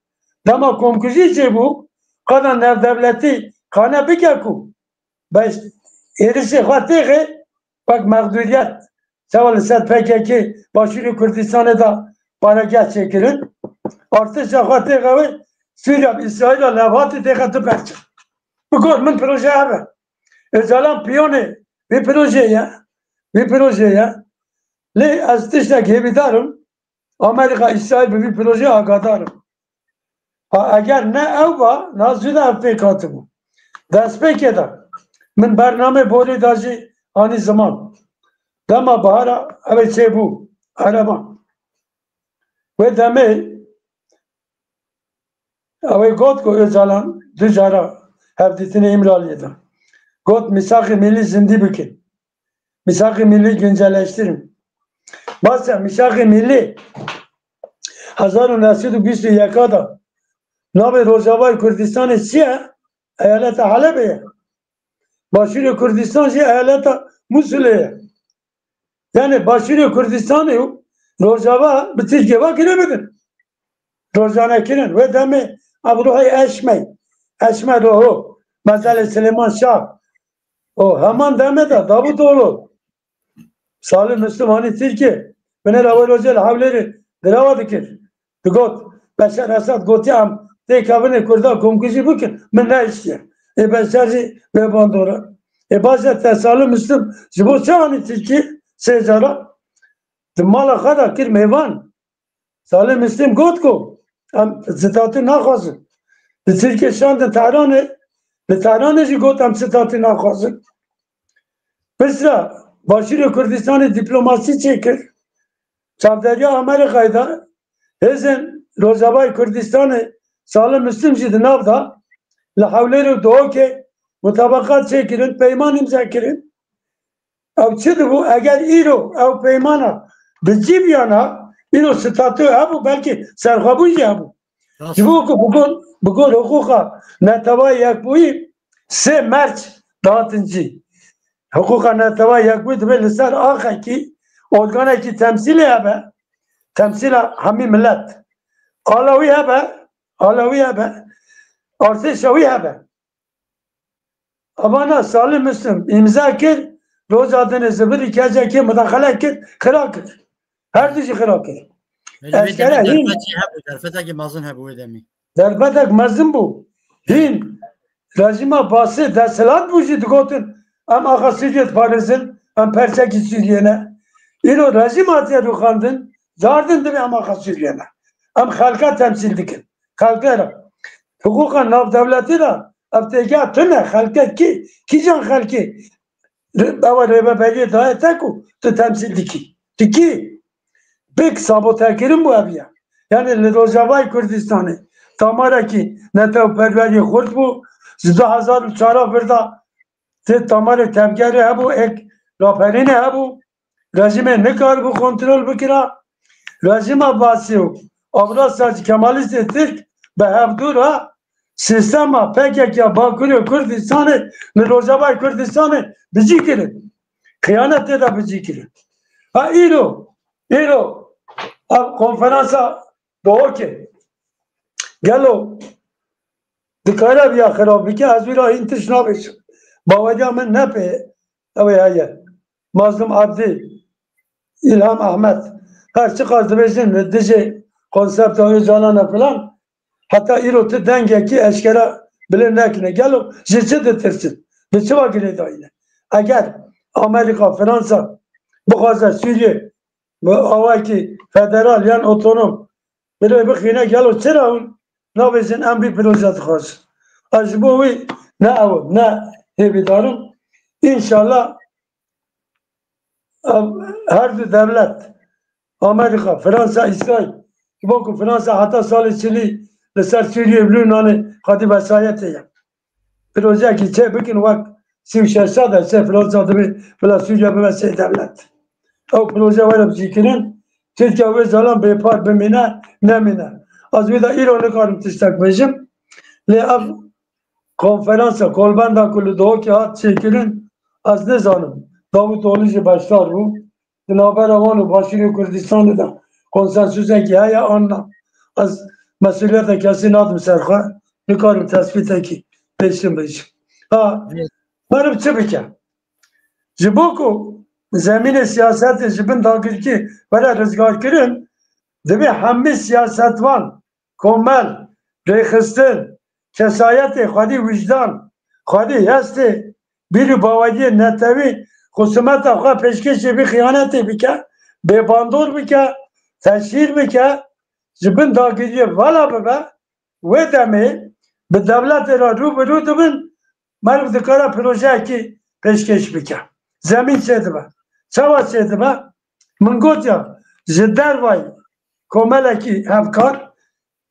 Dema komkujî çêbû, qada navdewletî qane bike ku beş êrişê xwe têxê, wek mexdûriyet, çawa li ser P K K Başûrê Kurdistanê de paregeh çêkirin. Artêşa xwe têxe wê, Sûriya bi Îsraîla levhatê têxe du perçe. Bi gor min proje ev e. Ocalan piyonê vê projeyê ye. Vê projeyê ye. Lê ez tiştek hêvîdar im. Amerîka, Îsraîl bi vî projeyê agadar im. Ha, eger ne ew ba, na zû de ev pêk hatibû. Destpêkê de min bernamê borê de jî anî ziman. Dema bihara ev ê çêbû, ereba. Wê demê ew ê got ku Ocalan du cara hevdîtinê Îmraliyê de got, mîsaqê milî zindî bikin. Mîsaqê milî günceleştirin. Basa mîsaqê milî hezar û neh sed û bîst û yeka de navê Rojavayê Kurdistanê çi ye? Eyaleta Helebê ye. Başûrê Kurdistan jî eyaleta Mûsilê ye. Yani Başûrê Kurdistanê û Rojava bi Tirkiyê ve girê bidin. Rojane kirin. Wê demê ev ruhê eşmey. Eşme ruhu. Mezelê Silêman Şah. O heman demê de Davutoglu. Salih Müslüm hanî Tirkiyê. Binêra wê rojê li Hewlêrê dirava dikir. Digot, Beşar Esad gotiye em têkevinê Kurda komkujî bikin. Min neiştiye. Ê Beşar jî wê bandora. Ê baş e te Salih Müslüm ji bo çi hanî Tirkiyê sê cara? Di mala xwe de kir mêvan. Salih Müslim got ku em statû naxwazin. Li Tirkiyê şandin Tehranê, li Tehranê jî got em statû naxwazin. Pirsra Başûrê Kurdistanê dîplomasî çêkir. Çavderiya Amerîkayê de hêzên Rojavayê Kurdistanê Salih Müslim jî di nav de li Hewlêr û Duhokê mutabaqat çêkirin, peyman îmze kirin. Ew çi dibû eger îro ew peymana bi cî biyana, îro statû hebû, belkî serxwebûn jî hebû. Rast. Ji bo ku bi gor, bi gor hiqûqa Netewayê Yekbûyî sê merc dihatin cî. Hiqûqa Netewayê Yekbûyî divê li ser axekî, organekî temsîlê hebe, temsîla hemî milet. Ala wî hebe, ala wî hebe, artêşa wî hebe. Abana Salih Müslim îmza kir, roja dinê zivirî kecekê mudaxele kir, xira kir. Her du jî xira kir. Belê, wê Eşkere demê hîn derfet jî hebû, derfetekî mezin hebû wê demî. Derfetek mezin bû. Hîn rejîma Basê desthilat bû jî digotin, em axa Sûriyê diparêzin, em perçekî Sûriyê ne. Îro rejîm hatiye rûxandin, cardin divê em axa Sûriyê ne. Em xelka temsîl dikin. Xelke re. Hiqûqa navdewletî de ev têgeha tune, xelke kî, kîjan xelkê ewa rêveberiyê daye te ku tu temsîl dikî? Tu kî? Pêk sabotekirin bû ev ya. Yani li Rojavayê Kurdistanê tamarekî netewperweriyê xurt bû. Ji du hezar û çar vir de tê tamarê tevgerê hebû, ek raperînê hebû. Rejîmê nikaribû kontrol bikira. Rejîma Basî û Avrasya Kemalîstê Tirk bi hevdû re sîstema P K K ya Bakurê Kurdistanê li Rojavayê Kurdistanê bi cî kirin. Xiyanet tê de bi cî kirin. Ha îro, îro ev konferansa Duhokê. Gelo dikare viya xirab bike, ez wî re hîn tişt nabêjim. Baweriya min ne pê ew ê heye. Mazlum Abdî, Îlham Ehmed, her çiqas dibêjin li dijî konsepta Ocalan e filan, heta îro tu dengekî eşkere bilê nekine. Gelo ji çi ditirsin? Li çi va girêdayî ne? Eger Amerîka, Fransa bixwaze Sûriyê bi awayekî federal yan otonom bi rê bixîne, gelo çira hûn nabêjin em vî proje dixwazin? Ez ji bo wî ne ew im, ne hêvîdar im. Înşallah ev her du dewlet, Amerîka, Fransa, Îsraîl, ji bo ku Fransa heta salê çilî li ser Sûriyê û Lûbnanê xwedî vesayetê ye. Projeyekî çê bikin, wek sî û şeş sed e, sê Fransa divê bila Sûriye bibe sê dewlet. Ew proje were bicîkirin, Tirkiye wê zalan bêpar bimîne, nemîne. Ez wê de îro nikarim tiştek bêjim. Lê ev konferansa, kolbenda ku li Duhokê hat çêkirin, ez nizanim. Davutoglu jî beşdar bû. Di navbera wan û Başûrê Kurdistanê de konsensusekî heye an na? Ez mesûliyeta kesî nadim ser xwe, nikarim tespîtekî pêşin bêjim. Ha, Evet. Meriv çi bike? Ji bo ku zemînê siyasetê ji bin dagirkî were rizgarkirin, divê hemî siyasetvan, komel, rêxistin, kesayetê, xwedî wijdan, xwedî hestê, bîr û baweriyê netewî, xusûmeta xwe pêşkêşê vî xiyanetê bike, bêbandor bike, teşhîr bike, ji bin dagiriyê vala bibe, wê demê bi dewletê re rû bi rû dibin, meriv dikare projeyekî pêşkêş bike. Zemîn çêdibe. Çawa çêdibe? Min got ya, ji dervayî komelekî hevkar,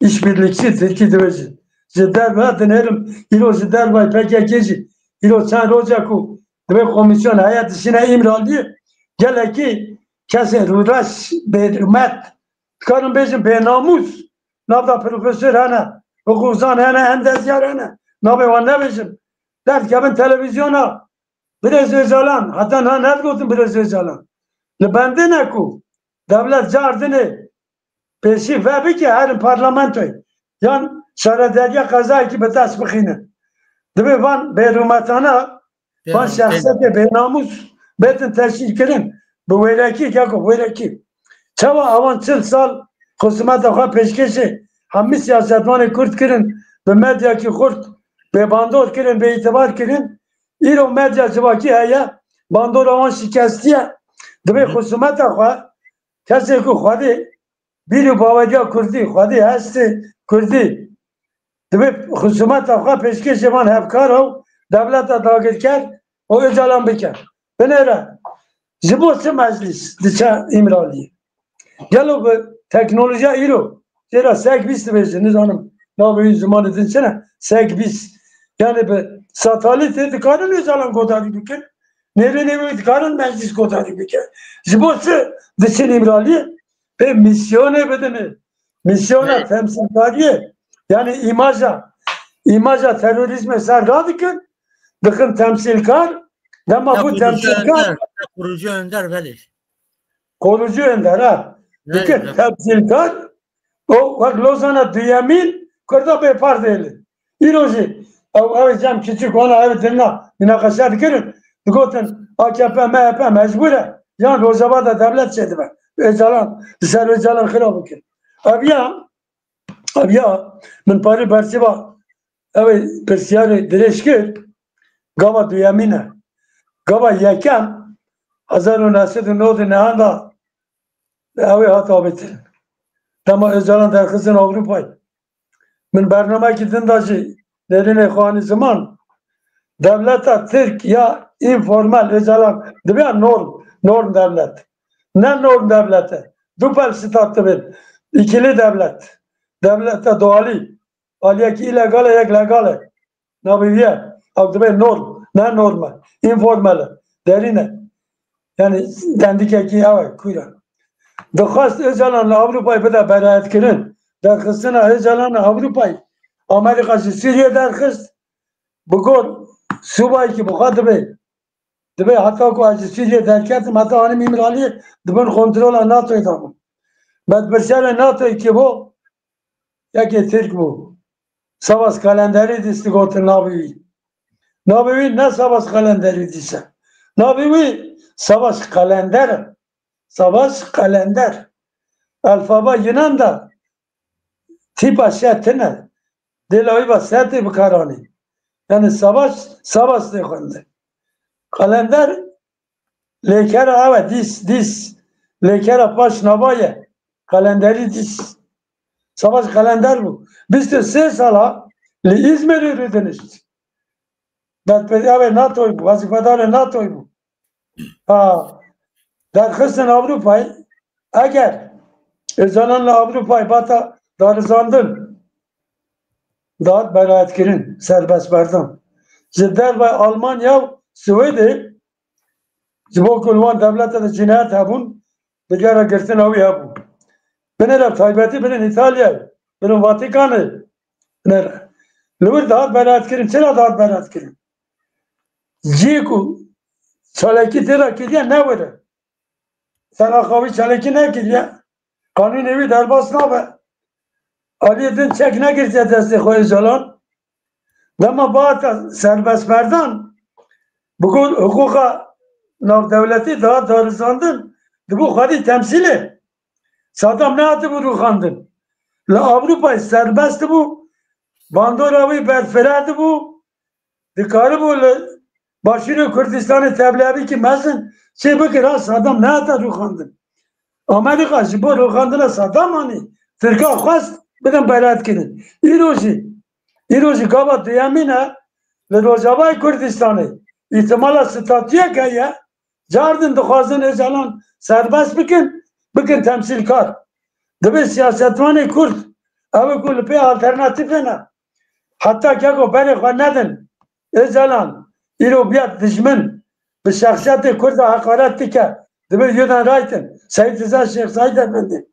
îşbirlikçî, tirkî dibêjin. Ji derve dinêrim, îro ji dervayî P K K jî, îro çend roja ku divê komîsyon heye dişîne Îmraliyê, gelekî kesên rûreş, bêhurmet, dikarim bêjim bênamûs, nav da profesor hene, hiqûqzan hene, endezyar hene, navê wan nebêjim. Derdikevin televîzyona, Birêz Ocalan, heta niha nedigotin Birêz Ocalan. Li bendê ne ku dewlet cardinê pêşî vebike herin parlamentoyê. Yan şaredariya qezayekî bi dest bixînin. Divê van bêrûmetana, van şexsiyetê bênamûs bêtin teşkîlkirin. Bi wêrekî, keko, wêrekî. Çawa awan çil sal xisûmeta xwe pêşkêşê hemî siyasetvanê Kurd kirin, bi medyakî xurt bê bandor kirin, bê îtibar kirin. Îro medya civakî heye, bandora wan şikestiye. Divê xisûmeta xwe kesê ku xwedî bîr û baweriya Kurdî, xwedî hestê Kurdî, divê xisûmeta xwe pêşkêşê van hevkar û dewleta dagirker û Ocalan bike. Binêre, ji bo çi meclîs diçe Îmraliyê? Gelo bi teknolojiya îro, jê re sek bîst dibêjin, nizanim navê wî zimanê din çi ne? Sek bîst. Yani bi satelîtê dikarin Ocalan godarî bikin. Nêrînê wî dikarin meclîs godarî bike. Ji bo çi diçin Îmraliyê? Pê mîsyonê bidinê. Mîsyona temsîlkariyê. Yani îmaja, îmaja terorîzmê ser radikin, dixin temsîlkar, dema bû temsîlkar. Kurucu önder, belê. Kurucu önder, ha. Dikin temsîlkar, o wek Lozana duyemîn, Kurda bêpar dêlin. Îro jî ew, ew cem kiçik wana ew dirna münaqeşe dikirin. Digotin A K P, M H P mecbûr e. Yan Rojava de dewlet çêdibe. Ocalan, li ser Ocalan xira bikin. Ev ya, ev ya, min parî bersiva ew ê pirsiyarê dirêj kir. Gava duyemîn e. Gava yekem, hezar û neh sed û nod û nehan de ew ê hat avêtin. Dema Ocalan derxistin Ewropayê. Min bernamekî din da jî nêrînê xwe anî ziman. Dewleta Tirk ya înformal, Ocalan dibe ya norm, norm dewlet. Ne norm dewlet e. Du pel stat dibin. Îkili dewlet. Dewleta dualî. Aliyekî îlegal e, yek legal e. Navê wî ye. Ew dibe norm. Ne norm e. Înformal e. Derîn e. Yani dendikekî ew e, kûr e. Dixwest Ocalan li Ewropayê bide beraetkirin. Derxistina Ocalan li Ewropayê. Amerîka ji Sûriyê derxist. Bi gor subayekî bi xwe dibe. Dibe heta ku ez ji Sûriyê derketim, heta anim Îmraliyê di bin kontrola NATOyê de bûm. Berpirsiyarê NATOyê kê bû? Yekê Tirk bû. Savaş Kalenderidis digotin navê wî. Navê wî ne Savaş Kalenderidis e. Navê wî Savaş Kalender e. Savaş Kalender. Alfaba Yunan de tîpa şe tine. Dê lawî va se tê bikaranî. Yani Savaş, Savaş tê xwendin. Kalender lêkera ew e, dîs, dîs. Lêkera paş nava ye. Kalenderî dîs. Savaş Kalender bû. Bîst û sê sala li Îzmirê rûdinişt. Berpirsyarê NATOyê bû, wezîfedarê NATOyê bû. Ha, derxistin Ewropayê, eger Ocalan li Ewropayê bata darizandin, dihat beraetkirin, serbestberdan. Ji dervayê Almanya û Swêdê, ji bo ku li wan dewlete de cînayet hebûn, digera girtina wî hebû. Binêre taybetî birin Îtalyayê, birin Vatikanê, binêre. Li wir dihat beraetkirin. Çira dihat beraetkirin? Cihê ku çalakî tê de kiriye ne wir e. Seraxa wî çalakî nekiriye. Qanûnê wî derbas nabe. Aliyê din çek negirtiye destê xwe Ocalan. Dema bihate serbestberdan, bi gor hiqûqa navdewletî dihat darizandin, dibû xwedî temsîlê. Sadam nehatibû rûxandin. Li Ewropayê serbest dibû, bandora wî berfireh dibû, dikaribû li Başûrê Kurdistanê tevlihevîkî mezin çê bikir, ha Sadam nehate rûxandin. Amerîka ji bo rûxandina Sadam anî, Tirka xwest bidin beraetkirin. Îro jî, îro jî gava duyemîn e li Rojavayê Kurdistanê. Îhtimala statuyek heye, cardin dixwazin Ocalan serbest bikin, bikin temsîlkar. Divê siyasetvanê Kurd, ew ê ku li pê alternatîfê ne, heta keko berê xwe nedin Ocalan, îro biya dijmin, bi şexsiyetê Kurda heqaret dike, divê Human Rights in, Seyîd Reza Şêx Seyîd Efendî.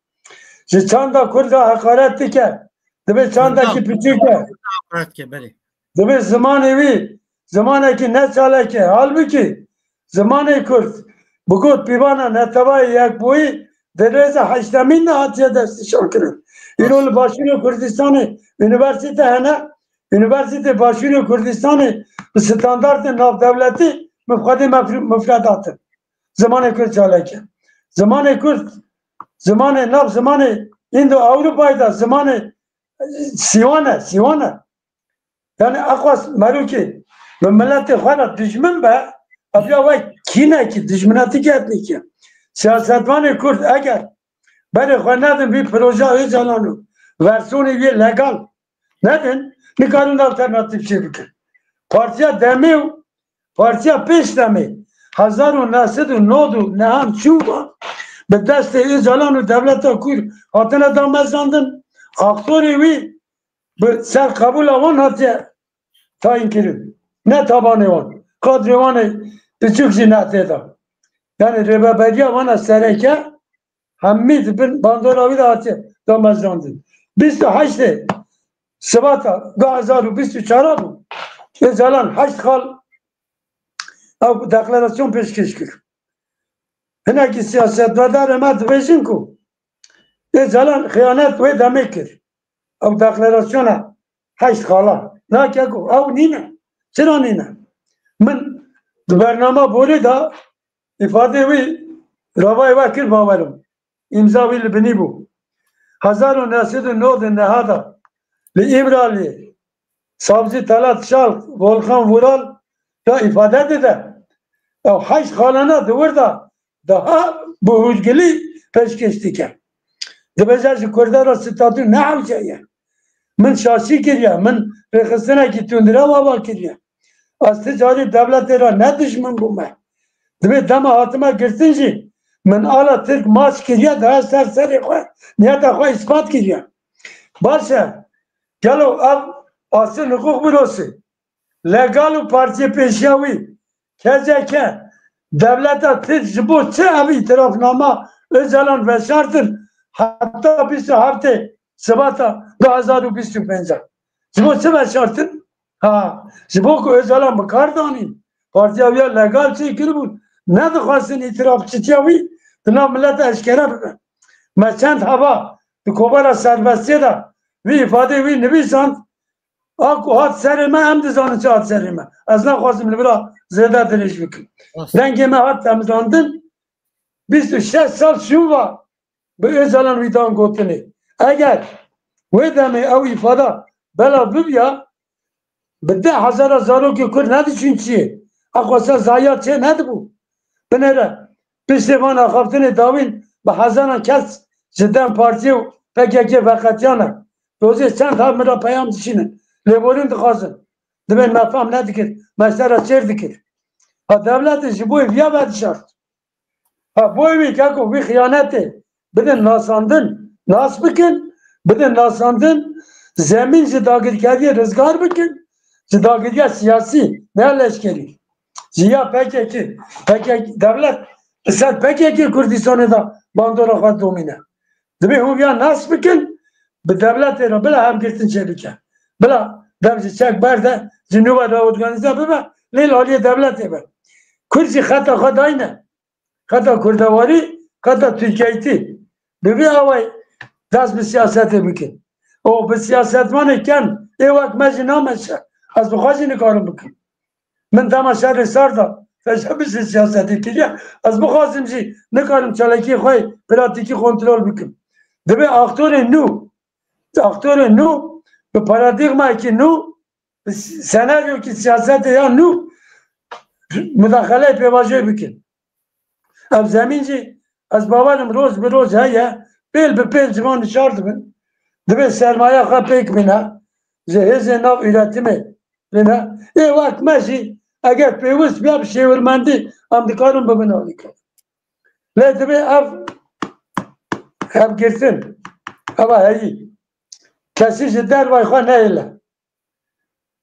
Ji çanda Kurda heqaret dike, divê çandekî piçûk e. Divê zimanê wî zimanekî ne çalek e. Halbûkî zimanê Kurd bi got pîvana Neteweyê Yekbûyî di rêza heştemîn de hatiye destnîşankirin. Îro li Başûrê Kurdistanê unîversîte hene, unîversîtê Başûrê Kurdistanê bi standartên navdewletî bi xwedî mefr-, mifredat in. Zimanê Kurd çalek e. Zimanê Kurd, zimanê nav, zimanê Îndo-Ewropayê de, zimanê Sîwan e, Sîwan e. Yani eqas merûkê bi miletê xwe re dijmin be, ev ya wek kînekî, dijminatîkî etnîkî. Siyasetvanê Kurd eger berê xwe nedin vî proja Ocalan û versiyonê wê legal nedin, nikarin alternatîf çê bikin. Partiya demê û partiya pêş demê hezar û neh sed û nod û nehan çû ve bi destê Ocalan û dewleta Kurd hatine damezrandin. Aktorê wî bi serqebûla wan hatiye tayînkirin. Ne tabanê wan. Kadrê wan ê piçûk jî ne tê de. Yani rêveberiya wan a sereke hemî di bin bandora wî de hatiye damezrandin. Bîst û heştê Sibata du hezar û bîst û çar bû. Ocalan heşt xal ew deklarasyon pêşkêş kir. Hinekî siyasetmedarê me dibêjin ku Ocalan xiyanet wê demê kir. Ew deklarasyona heşt xala. Na keko, ew nîne. Çira nîne? Min di bernama borê de îfadê wî ravayê we kir bawerim. Îmza wî li binî bû. Hezar û neh sed û nod û neh de li Îmraliyê Savcı Talat Şalk, Volkan Vural ya îfade dide. Ew heşt xalana di wir de daha bi hûrgilî pêşkêş dike. Dibêje ji Kurda re statû ne hewce ye. Min şaşî kiriye, min rêxistinekî tundrew ava kiriye. Ez ti carî dewletê re ne dijmin bûme. Dibê dema hatime girtin jî min ala Tirk maç kiriye, daha ser serê xwe niyeta xwe îspat kiriye. Baş e, gelo ev Asil Hiqûq Bürosu legal û partiyê pêşiya wî K C K dewleta Tirk ji bo çi ev îtirafnama Ocalan veşartin heta bîst û heftê Sibata du hezar û bîst û pênc? Ji bo çi veşartin? Ha, ji bo ku Ocalan bi kar danîn. Partiya wî ya legal çêkiribûn. Nedixwestin îtirafçitiya wî di nav mileta eşkere bibe. Me çend heva di kovara serbestiyê de wî îfadeyê wî nivîsand. A ku hat serê me, em dizanin çi hat serê me. Ez naxwazim li vira zêde dirêj bikim. Rast. Dengê me hat temizandin. Bîst û şeş sal şûn va bi Ocalan wî dan gotinê. Eger wê demê ew îfada belav bibiya, bi deh hezara zarokê Kurd nediçûn çiyê. Eqwasa zayiya çê nedibû. Binêre, piştê van axaftinê dawîn bi hezaran kes ji DEM Partiyê û P K K veqetiyane. Rojê çend hat min re peyam dişînin. Lêborîn dixwazin. Dibên me fam nedikir. Me ser re çêr dikir. Ha dewletê ji bo viya vedişart. Ha, boy wî keko wî xiyanetê bidin nasandin, nas bikin, bidin nasandin, zemîn ji dagirkeriyê rizgar bikin, ji dagiriya siyasî, ne leşkerî. Ji ya P K K, P K K, dewlet li ser P K K Kurdistanê de bandora xwe domîne. Dibê hûn ya nas bikin, bi dewletê re bila hevgirtin çêbike. Bila dev ji çek berde, ji nû ve reorganize bibe, lê li aliyê dewletê be. Kurd jî xeta xwe dayne. Xeta kurdewarî, xeta tirkiyayîtî. Bi vî awayî dest bi siyasetê bikin. Û bi siyasetvanê kem, ê wek me jî nameşe. Ez bi xwe jî nikarim bikim. Min dema şerê sar de teşebûsê siyasetê kiriye. Ez bixwazim jî nikarim çalakiyê xwe yê pratîkî kontrol bikim. Divê aktorên nû, aktorên nû bi paradîgmayekî nû, bi senaryokî siyasetê ya nû mudaxeleyê pêvajoyê bikin. Ev zemîn jî ez bawerim roj bi roj heye, pêl bi pêl ciwan nişar dibin. Divê sermaya xwe pêk bîne, ji hêzên nav üretimê bîne. Ê wek me jî eger pêwist biya bi şêwirmendî em dikarin bibin alîkar. Lê divê ev hevgirtin, eva heyî, kesî ji dervay xwe nehêle.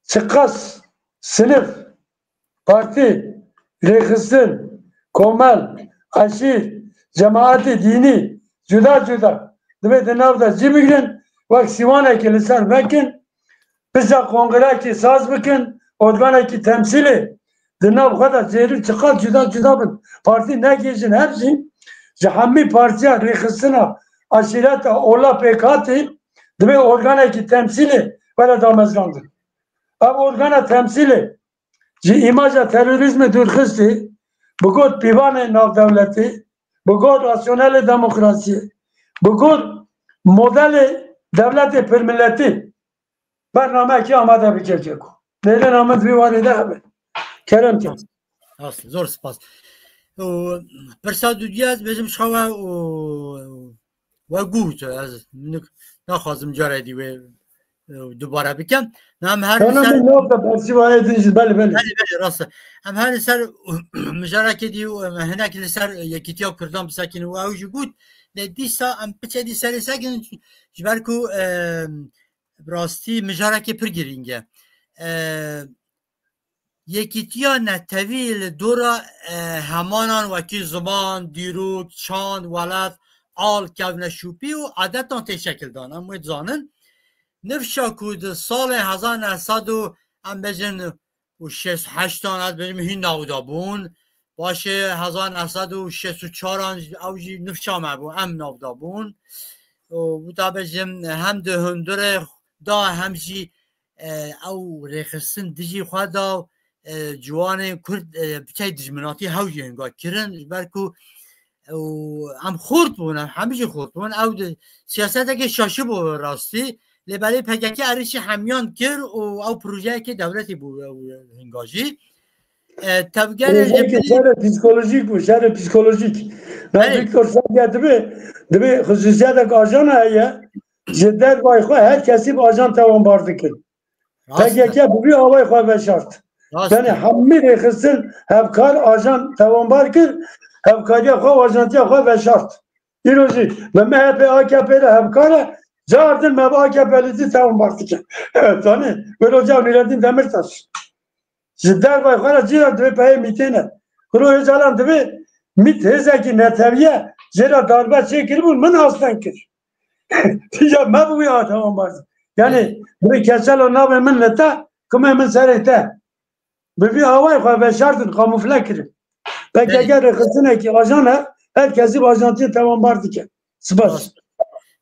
Çiqas sinif, partî, rêxistin, komel, eşîr, cemaetê dînî cuda cuda divê di nav de cî bigrin, wek sîwanekê li ser vekin, pişta kongirekê saz bikin, organekî temsîlê di nav xwe de zêrî çiqas cuda cuda bin, partî negihîjin, her jî ji hemî partiya rêxistina eşîreta ola pêkhatî divê organekî temsîlê were damezrandin. Ev organa temsîlê ji îmaja terorîzmê dûrxistî, bi got pîvanê navdewletî, bi got rasyonelê demokrasiyê, bi got modelê dewletê pirmiletî bernameyekî amade bike, Ceko. Lêlena min di vî warê de hebe. Kerem ke. Rast, zor spas. Û pirsa dudiya ez bêjim ji xwe we û we got, ez nik-, naxwazim cara dî wê, e, dubare bikim. Na em her li ser Tamam, ne oldu? Belki var edin, belli, belli. Belê, belê, rast e. Em her li ser mijarekê dî û em hinek li ser yekîtiya Kurdan bisekinin û ew jî got, lê dîsa em piçe dî serê sekin ji ber ku, e, bi rastî mijarekê pir girîng e. E, yekîtiya netewî li dora, e, hemanan wekî ziman, dîrok, çand, welat, al, kevneşûpî û adetan tê şekildan. Em wê dizanin. Nifşa ku di salê hezar neh sed û, em bêjin, û şêst û heştan, ez bêjim, hîn navda bûn. Paşê hezar neh sed û şêst û çaran ew jî nifşa me bû, em navda bûn. Û wita bêjim, hem di hundirê da hem jî, e, ew rêxistin dijî xwe da, e, ciwanên Kurd, e, piçey dijminatî hew jî hinga kirin, ji ber ku, e, û em xurt bûn, em hemî jî xurt bûn. Ew di siyaseteke şaşî bû rastî. Lê belê P K K êrişî hemiyan kir û ew projeyekê dewletê bû, ew hinga jî. E, tevgerê ji Projeyeke bilî şerê psîkolojîk bû, şerê psîkolojîk. Belê. Nazik Kursakiya dibe, dibe xusûsiyetek ajana heye, ji dervayê xwe her kesî bi ajan tewanbar dikin. Rast e. P K K bi vî awayê xwe veşart. Rast e. Yani hemî rêxistin hevkar ajan tewanbar kir, hevkariya xwe û ajantiya xwe veşart. Îro jî bi M H P A K P re hevkar e, cardin me bi A K P li dî tewanbar dike. Evet, tanî, wê roja Nûreddin Demirtaş. Ji dervayê xwe re cî re divê peyê mîtê ne. Kuro Êcalan divê mît hêzekî netewî ye, jê re darbe çêkiribûn, min asteng kir. Tîja me bi wî a tewanbar. Yani, divê keçelo navê min li te, kumê min serê te. Bi vî awayî xwe veşartin, kamufle kirin. P K K Belê. rêxistinekî ajan e, her kesî bi ajantiyê tewanbar dike. Spas. Rast.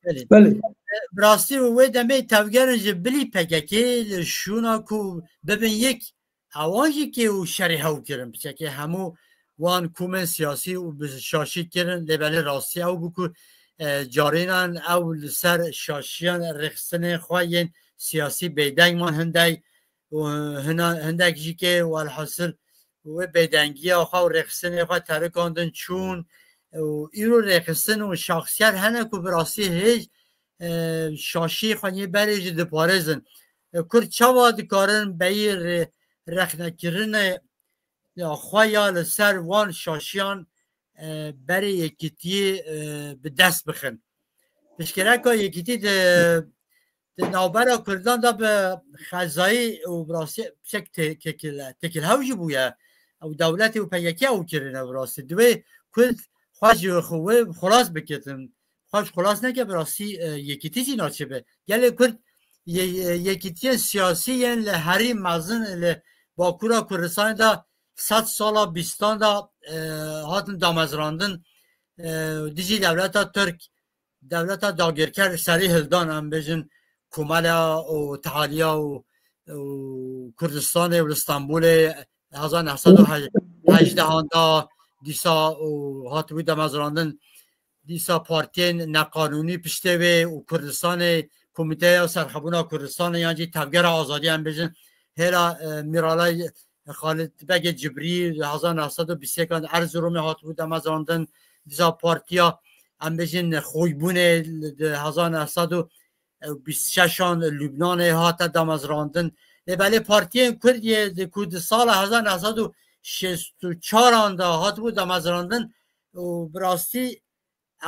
Belê. Belê. E, bi rastî û wê demê tevgerin ji bilî P K K li şûna ku bibin yek, ewan jî kê û şerê hew kirin. Piçekê hemû wan komên siyasî û bi şaşî kirin, lê belê rastî ew bû ku, e, carînan ew li ser şaşiyan rêxistinên xwe yên siyasî bêdeng man hindek û hina-, hindek jî kê welhasil wê bêdengiya xwe û rêxistinê xwe terikandin çûn û îro rêxistin û şaxsiyet hene ku bi rastî hêj, e, şaşî xwe yê berê jî diparêzin. E, Kurd çawa dikarin beyî rê-, rexnekirinê ya xwe ya li ser wan şaşiyan, e, berê yekîtiyê, e, bi dest bixin? Piştgireka yekîtî di, di navbera Kurdan de bi xezayî û bi rastî çek tê-, têkil, têkilhew jî bûye. Ew dewletê û P Y K ew kirine bi rastî. Divê Kurd xwe ji xwe wê xilas bikitin. Xwe ji xilas neke bi rastî, e, yekîtî jî naçe be. Gelê Kurd ye-, ye-, yekîtiyên siyasî yên li herî mezin li Bakura Kurdistanê de sed sala bîstan de, e, hatin damezrandin, e, dijî dewleta Tirk, dewleta dagirker serî hildan, em bêjin Komela û Tehaliya û, û Kurdistanê û li Stenbolê hezar neh sed û hejdehan de dîsa û hatibû damezrandin. Dîsa partiyên neqanûnî piştê wê û Kurdistanê, Komîteya Serxebûna Kurdistanê yan jî Tevgera Azadiyê, em bêjin hêla, e, Mîralay Xalid Begê Cibrî, hezar neh sed û bîst û yekan Erziromê hatibû damezrandin. Dîsa partiya, em bêjin, Xoybûnê di hezar neh sed û bîst û şeşan Lubnanê hate damezrandin. Lê belê partiyên Kurd yê di ku di sala hezar neh sed û şêst û çaran de hatibû damezrandin û bi rastî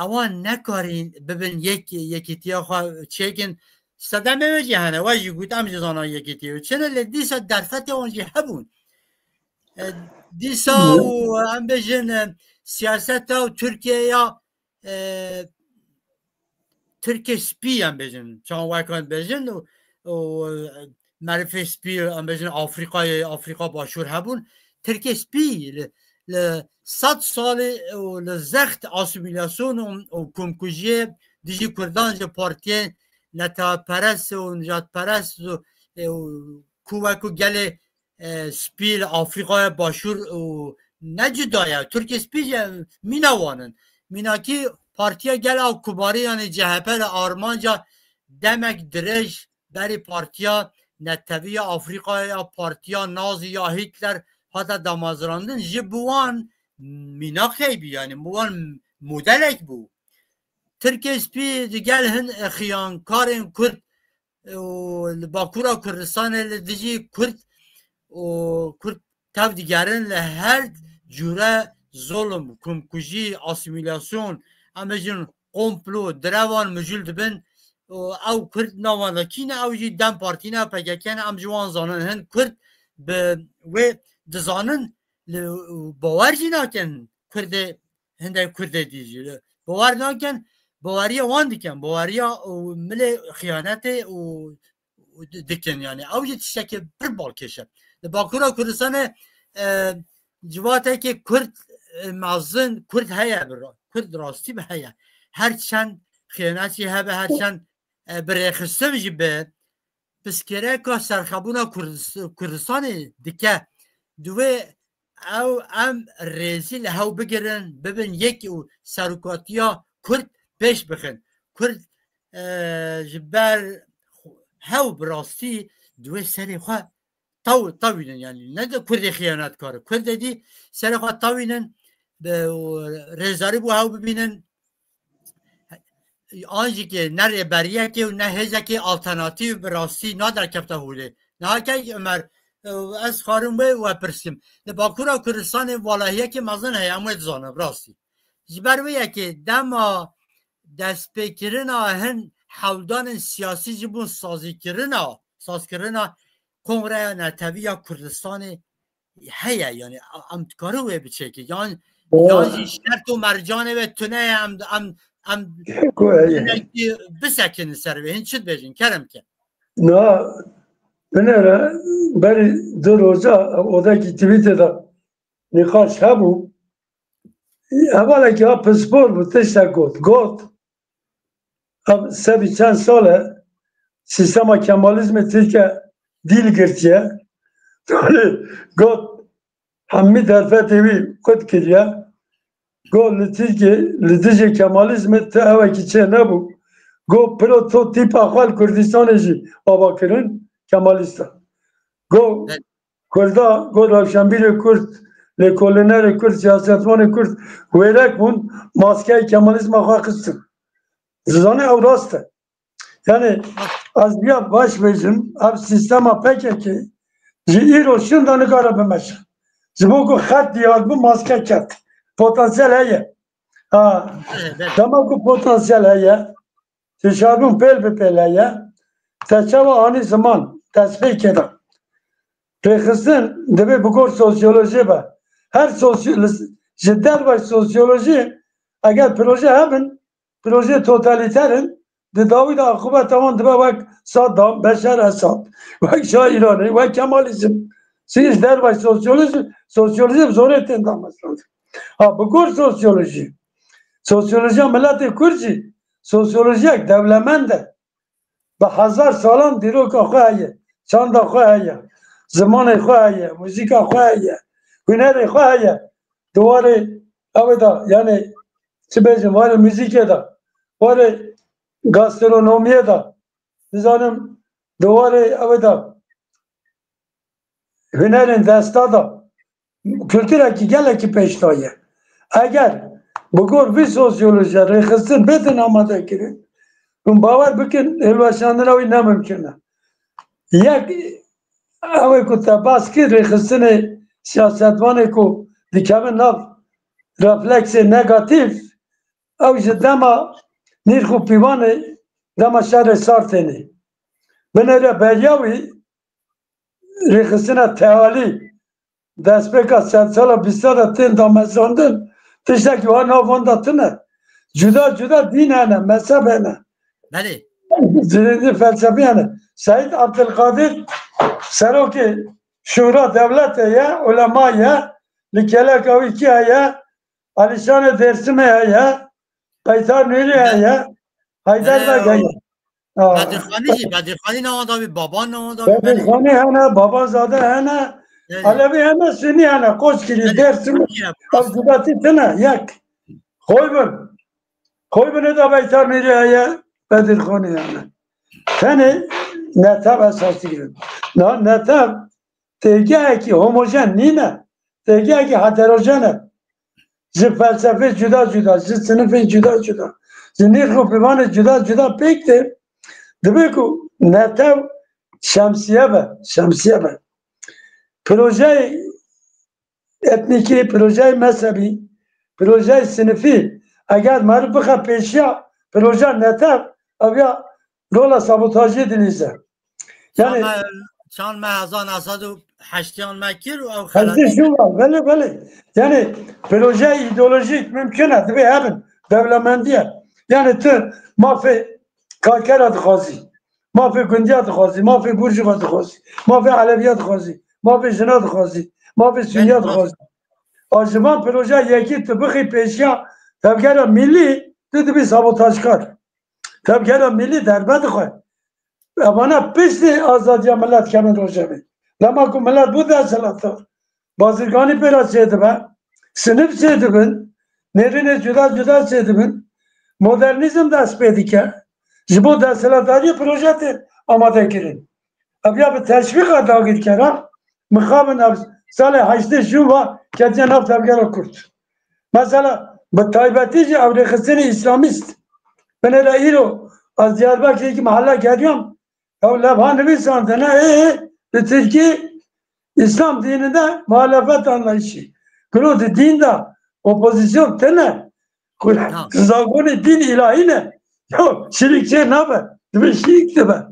ewan nekarîn bibin yek, yekîtiya xwe çêkin. Sedemê wê jî hene, we jî got, em jî zanan yekîtiyê wê çi ne, lê dîsa derfetê wan jî hebûn. E, dîsa û em bêjin, e, siyaseta û Tirkiyeya, e, Tirkê spî em bêjin, çawa wekan bêjin û, û, e, merifê spî, em bêjin Afrîkayê, Afrîka Başûr hebûn. Tirkê spî li, li sed salê û li zext asîmîlasyon û, û komkujiyê dijî Kurdan ji partiyên neteweperest û nijadperest û, û ku wekû gelê, e, spî li Afrîkaya Başûr û ne cuda ye. Tirkê spî jî mîna wan in. Mînakî Partiya Gel a Komarî, yanî C H P, li armanca demek dirêj berî Partiya Netewî ya Afrîkayê ya Partiya Nazî ya Hîtler hate damezrandin, ji bo wan mînak heybî, yanî bo wan modelek bû. Tirkê spî digel hin xiyankarên Kurd û li Bakûra Kurdistanê li dijî Kurd û Kurd tev digerin li her cûre zulm, komkujî, asîmîlasyon, em bêjin komplo, direwan mijûl dibin û ew Kurd nava de kî ne, ew jî DEM Partî ne, P K K ne, em ji wan zanin. Hin Kurd bi wê dizanin, li, bawer jî nakin Kurdê, hindek Kurdê dî jî bawer nakin, baweriya wan dikin, baweriya û milê xiyanetê û, û di-, dikin, yani ew jî tiştekê pir balkêş e. Li Bakûra Kurdistanê, e, civatekê Kurd, e, mezin Kurd heye, bi ra-, Kurd rastî bi heye. Her çend xiyanetî hebe, her çend, e, bi rêxistin jî bi, piskêreka serxebûna Kurdis-, Kurdistanê dike. Divê ew, em rêzî li hew bigirin, bibin yek û serokatiya Kurd pêş bixin. Kurd, e, ji ber hew bi rastî divê serê xwe taw-, tawînin, yani ne de Kurdê xiyanetkar e. Kurdê dî serê xwe tawînin, bi, û rêzdarî bo hew bibînin. An jî ki ne rêberiyekê û ne hêzekê alternatîf bi rastî naderkefte holê. Niha kek Ömer, e, ez xwarim wê we pirsim. Li Bakûra Kurdistanê valahiyekê mezin heye, em wê dizanin bi rastî. Ji ber wê yekê dema destpêkirina hin hewldanên siyasî ji bo sazîkirina, sazkirina Kongreya Netewî ya Kurdistanê heye, yani em dikarin wê biçêkin. Yan, yan jî şert û mercanê wê tune ye, em, em, em hinekî bisekinin ser wê. Hin çi dibêjin, kerem ke? Na, binêre, berî du roja, odekî tweetê de nîqaş hebû. Hevalekî ha pispor bû, tiştek got. Got, ev sedî çend sal e, sîstema Kemalîzmê Tirkiye dîl girtiye. Got, hemî derfetê wî qut kiriye. Got, li Tirkiye, li dijî Kemalîzmê ti ewekî çê nebû. Got, piro to tîpa xwe li Kurdistanê jî ava kirin, Kemalîst e. Got, Kurda, got, rewşenbîrê Kurd, lêkolînerê Kurd, siyasetvanê Kurd wêrek bûn, maskeyê Kemalîzma xwe xistin. Dizane ew rast e. Yani, ez viya baş bêjim, ev sîstema P K K ji îro şinda nikare bimeşe. Ji bo ku xet diyar bû, maske ket. Potansiyel heye. Ha, dema ku potansiyel heye, tişarbûn pêl bi pêl heye, te çawa anî ziman, destpêkê de. Rêxistin divê bi gor sosyolojiyê be. Her sosyo-, ji dervay sosyolojiyê, eger proje hebin, projeyê totalîter in, di dawî de aqûbeta wan dibe wek Saddam, Beşar Esad, wek Şah Îranê, wek Kemalîzm. Sî ji dervay sosyolojî, sosyolojî bi zorê tên damezrandin. Ha, bi gor sosyolojî. Sosyolojiya miletê Kurd jî sosyolojiyek dewlemend e. Bi hezar salan dîroka xwe heye, çanda xwe heye, zimanê xwe heye, muzîka xwe heye, hunerê xwe heye. Di warê ew de, yani, çi bêjim, warê muzîkê de, warê gastronomiyê de, nizanim, di warê ew de, hunerên desta de, kulturekî gelekî pêş daye. Eger bi gor vî sosyolojiya rêxistin bêtin amadekirin, hûn bawer bikin, hilweşandina wî ne mimkin e. Yek, ew ê ku te bas kir, rêxistinê siyasetvanê ku dikevin nav refleksê negatîf, ew ji dema nîrx û pîvanê, dema şerê sar tênê. Binêre beriya wî rêxistina tealî, destpêka sedsala bîsta de tên damezrandin, tiştekî wiha nav wan de tune. Cuda cuda dîn hene, mezheb hene. Belê. Zirêndî felsefî hene. Seîd Abdilkadir serokê Şûra Dewletê ye, ulema ye, li keleka wî kî heye? Alîşanê Dêrsimê heye, Qeytar Nûrî heye, Heyder Beg heye. Bedirxanî jî, Bedirxanî navanda wî, Baban navanda wî. Bedirxanî hene, Babanzade hene, Elewî hene, Sunî hene, Qoçgirî, Dêrsimê. Ev cudatî tine, yek. Xoybin. Xoybinê de Beytar Mîrî heye, Bedirxanî hene. Tenê netev esasî girin. Na netev têgehekî homojen nîne, têgehekî heterojen e. Ji felsefê cuda cuda, ji sinifên cuda cuda, ji nirx û pîvanê cuda cuda pêk tê. Dibe ku netev şemsiye be, şemsiye be. Projeyê etnîkî, projeyê mezhebî, projeyê sinifî, eger meriv bixe pêşiya projeya netev, ev ya rola sabotajiyê dilîze. Yani, çand me, çand me hezar neh sed û heştiyan me kir û ew xeletî. Hezî şû var, belê, belê. Yani, proje îdeolojîk mümkün e, divê hebin, dewlemendiye. Yani, tu mafê karkera dixwazî, mafê gundiya dixwazî, mafê burjuva dixwazî, mafê eleviya dixwazî, mafê jina dixwazî, mafê suniya dixwazî. A ji van proje yekî tu bixî pêşiya tevgera milî, tu dibî sabotajkar. Tevgera milî derbe dixwe. Evana piştî azadiya milet kevin rojevê. Lema ku milet bû desthilatdar, bazirganî pê re çêdibe, sinif çêdibin, nêrînê cuda cuda çêdibin, modernîzm dest pê dike. Ji bo desthilatdariyê proje tê amade kirin. Ev ya bi teşwîqa dagirkera, mixabin ev salê heştê şûn va ketiye nav tevgera Kurd. Mesela, bi taybetî jî ew rêxistinê îslamîst. Binêre îro ez Diyarbekirê yekî mehelle geriyam, ew levha nivîsandine, ê, ê, li Tirkî îslam dîninde muhalefet anlayışî. Gelo di dîn de opozîsyon tine. Ku zagonê dîn îlahî ne. Ya şirîk çê nabe. Dibe şirîk dibe.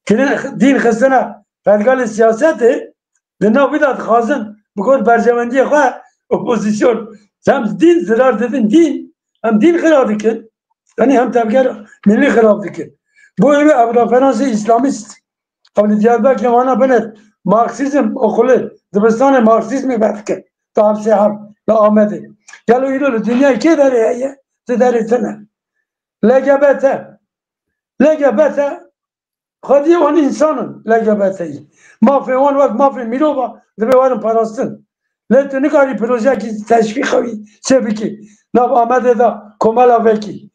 Kine dîn xistine pergalê siyasetê, di nav wî de dixwazin bi gor berjewendiyê xwe opozîsyon. Hem dîn zirar didin dîn, hem dîn xira dikin. Yanî hem tevger milî xirab dikin. Bo ê wê ev referansê îslamîst. Ew li Diyarbekirê wana binet Marksîzm okulê, dibistanê Marksîzmê vedike. Di Hevsê Hev, li Amedê. Gelo îro li dinyayê kê derê heye? Ti derê tine. L G B T. L G B T xwediyê wan însan in, L G B T'yî. Mafê wan wek mafê mirova divê werin parastin. Lê tu nikarî projeyekî teşwîqa wî çê bikî. Nav Amedê de komela vekî.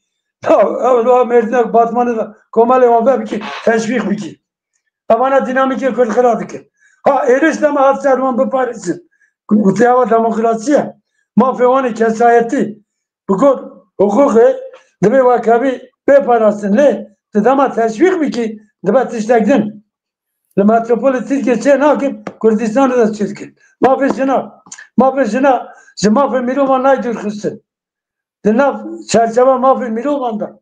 Nav, ew, nav Mêrdînê, Batmanê de komelê wan vebikî, teşwîq bikî. Evana dînamîkê Kurd xira dikin. Ha, êrîş dema hat ser wan biparêzin. Gotiya we demokrasî ye. Mafê wan ê kesayetî. Bi got, hiqûqê divê wekevî bê parastin. Lê tu dema teşwîq bikî, dibe tiştek din. Li metropolê Tirkiyê çê nakin, Kurdistanê de çê dikin. Mafê jina, mafê jina, ji mafê mirovan nayê dûrxistin. Di nav çerçewa mafê mirovan de,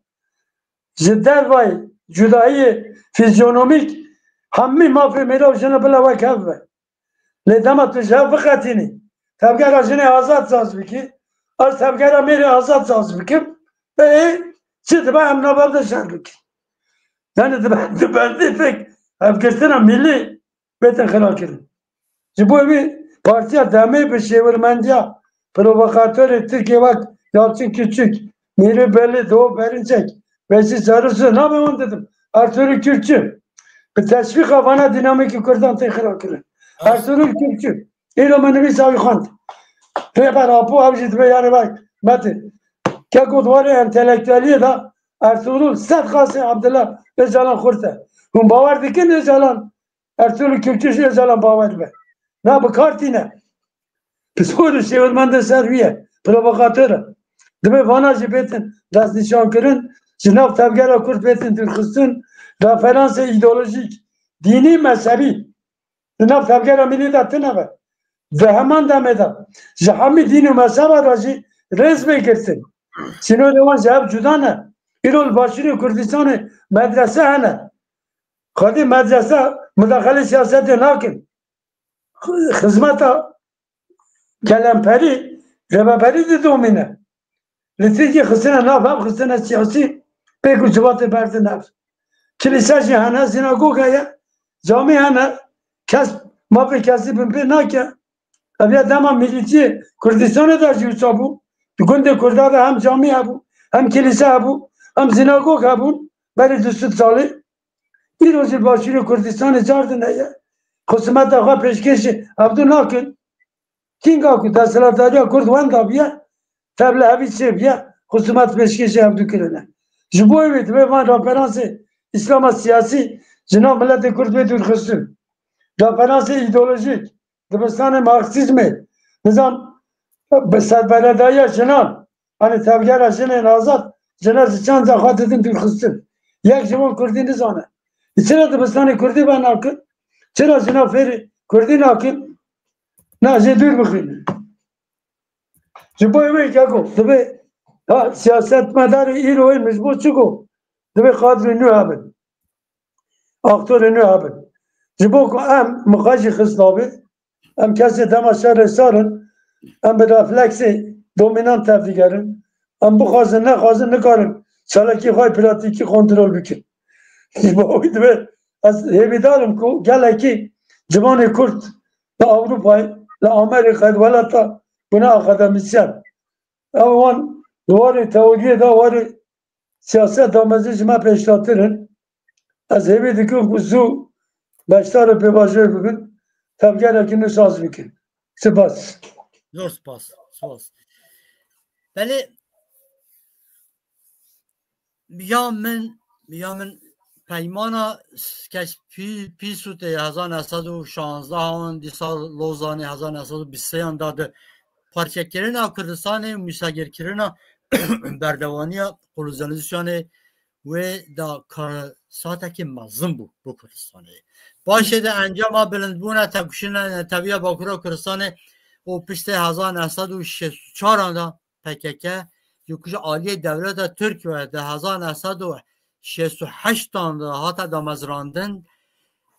ji dervayê cudayiyê fîzyonomîk, hemî mafê mirov jina bila wek hev be. Lê dema tu ji hev biqetînî, tevgera jinê azad saz bikî, ez tevgera mêrê azad saz bikim, ê, çi dibe em nava de şer bikin. Yani dibe, di bendê pêk hevgirtina milî bêtin xirakirin. Ji bo wî partiya demê bi şêwirmendiya provokatorê Tirkiyê wek Yalçın Küçük, Mîrî Belî, Doğu Perinçek, Veysi Sarısı, navê wan didim, Ertuğrul Kürkçü, bi teşwîqa vana dînamîkî Kurdan tê xira kirin. Ertuğrul Kürkçü. Îro min nivîsa wî xwend. Rêber Apo ew jî dibe yani bak. Metin. Ke got warê entelektueliyê de Ertuğrul sed qasê Abdullah Öcalan xurt e. Hûn bawer dikin Öcalan, Ertuğrul Kürkçü jî Öcalan bawer be. Na bi kar tîne. Psîkolog û şêwirmendê ser wî ye. Provokator e. Dibe vana jî bêtin destnîşan kirin, ji nav tevgera Kurd bêtin dûrxistin, referansê îdeolojîk, dînî, mezhebî di nav tevgera milî de tine be. Di heman demê de ji hemî dîn û mezheba re jî rêz bê girtin. Sînorê wan ji hev cuda ne. Îro li Başûrê Kurdistanê medrese hene. Xwedî medrese mudaxelê siyasetê nakin. Xizmeta kelemperî, rêveberî didomîne. Li Tirkiyê xistine nav hev, xistine siyasî, pêk û civatê berdin hev. Kilîse jî hene, zînagog heye, camî hene, kes mafê kesî bin pê nake. Ev ya dema milîtiyê Kurdistanê de jî wisa bû. Di gundê Kurda de hem camî hebû, hem kilîse hebû, hem zînagog hebûn berî du sed salî. Îro jî Başûrê Kurdistanê cardin heye. Xisûmeta xwe pêşkêşî hevdu nakin. Kînga ku desthilatdariya Kurd wenda bûye, tev li hevî çêbûye, xisûmet pêşkêşî hevdu kirine. Ji bo wê divê van referansê Îslama siyasî ji nav miletê Kurd bê dûrxistin. Referansê îdeolojîk, dibistanê Marksîzmê, nizam bi serberedaya jinan, hani tevgera jinên azad, jina ji çanda xwe didin dûrxistin. Yek ji wan Kurdî nizane. Çira dibistanê Kurdî ve nakin? Çira jina fêrî Kurdî nakin? Na jê dûr bixînin. Ji bo wê keko, divê ha siyasetmedarê îro ên min ji bo çi got? Divê kadrê nû hebin. Aktorê nû hebin. Ji bo ku em mixajî xist nabê, em kesê dema şerê sar in, em bi refleksê dominant tevdigerin. Em bixwazin, nexwazin, nikarin çalakî xwe pratîkî kontrol bikin. Ji bo wî divê ez hêvîdar im ku gelekî ciwanê Kurd li Ewropayê, li Amerîkayê, di welata bûne akademîsyen. Ew wan di warê teoriyê de, warê siyaset de mezin ji me pêşdatir in. Ez hêvî dikim ku zû beşdarê pêvajoyê bibin, tevgerekî nû saz bikin. Spas. Zor spas. Spas. Belê, ya min, ya min peymana keş pî-, pîsûtê hezar neh sed û şanzdeh an dîsa Lozanê hezar neh sed û bîst sê an da di parçekirina Kurdistanê û mîsagirkirina berdewaniya kolonîzasyanê wê da karesatekî mezin bû bo Kurdistanê. Paşê de encama bilindbûna tevkuşîna netewiya Bakura Kurdistanê û piştê hezar neh sed û şêst û çar an da P K K, ji ku ji aliyê dewleta Tirk ve di hezar neh sed û şêst û heşt an de hate damezrandin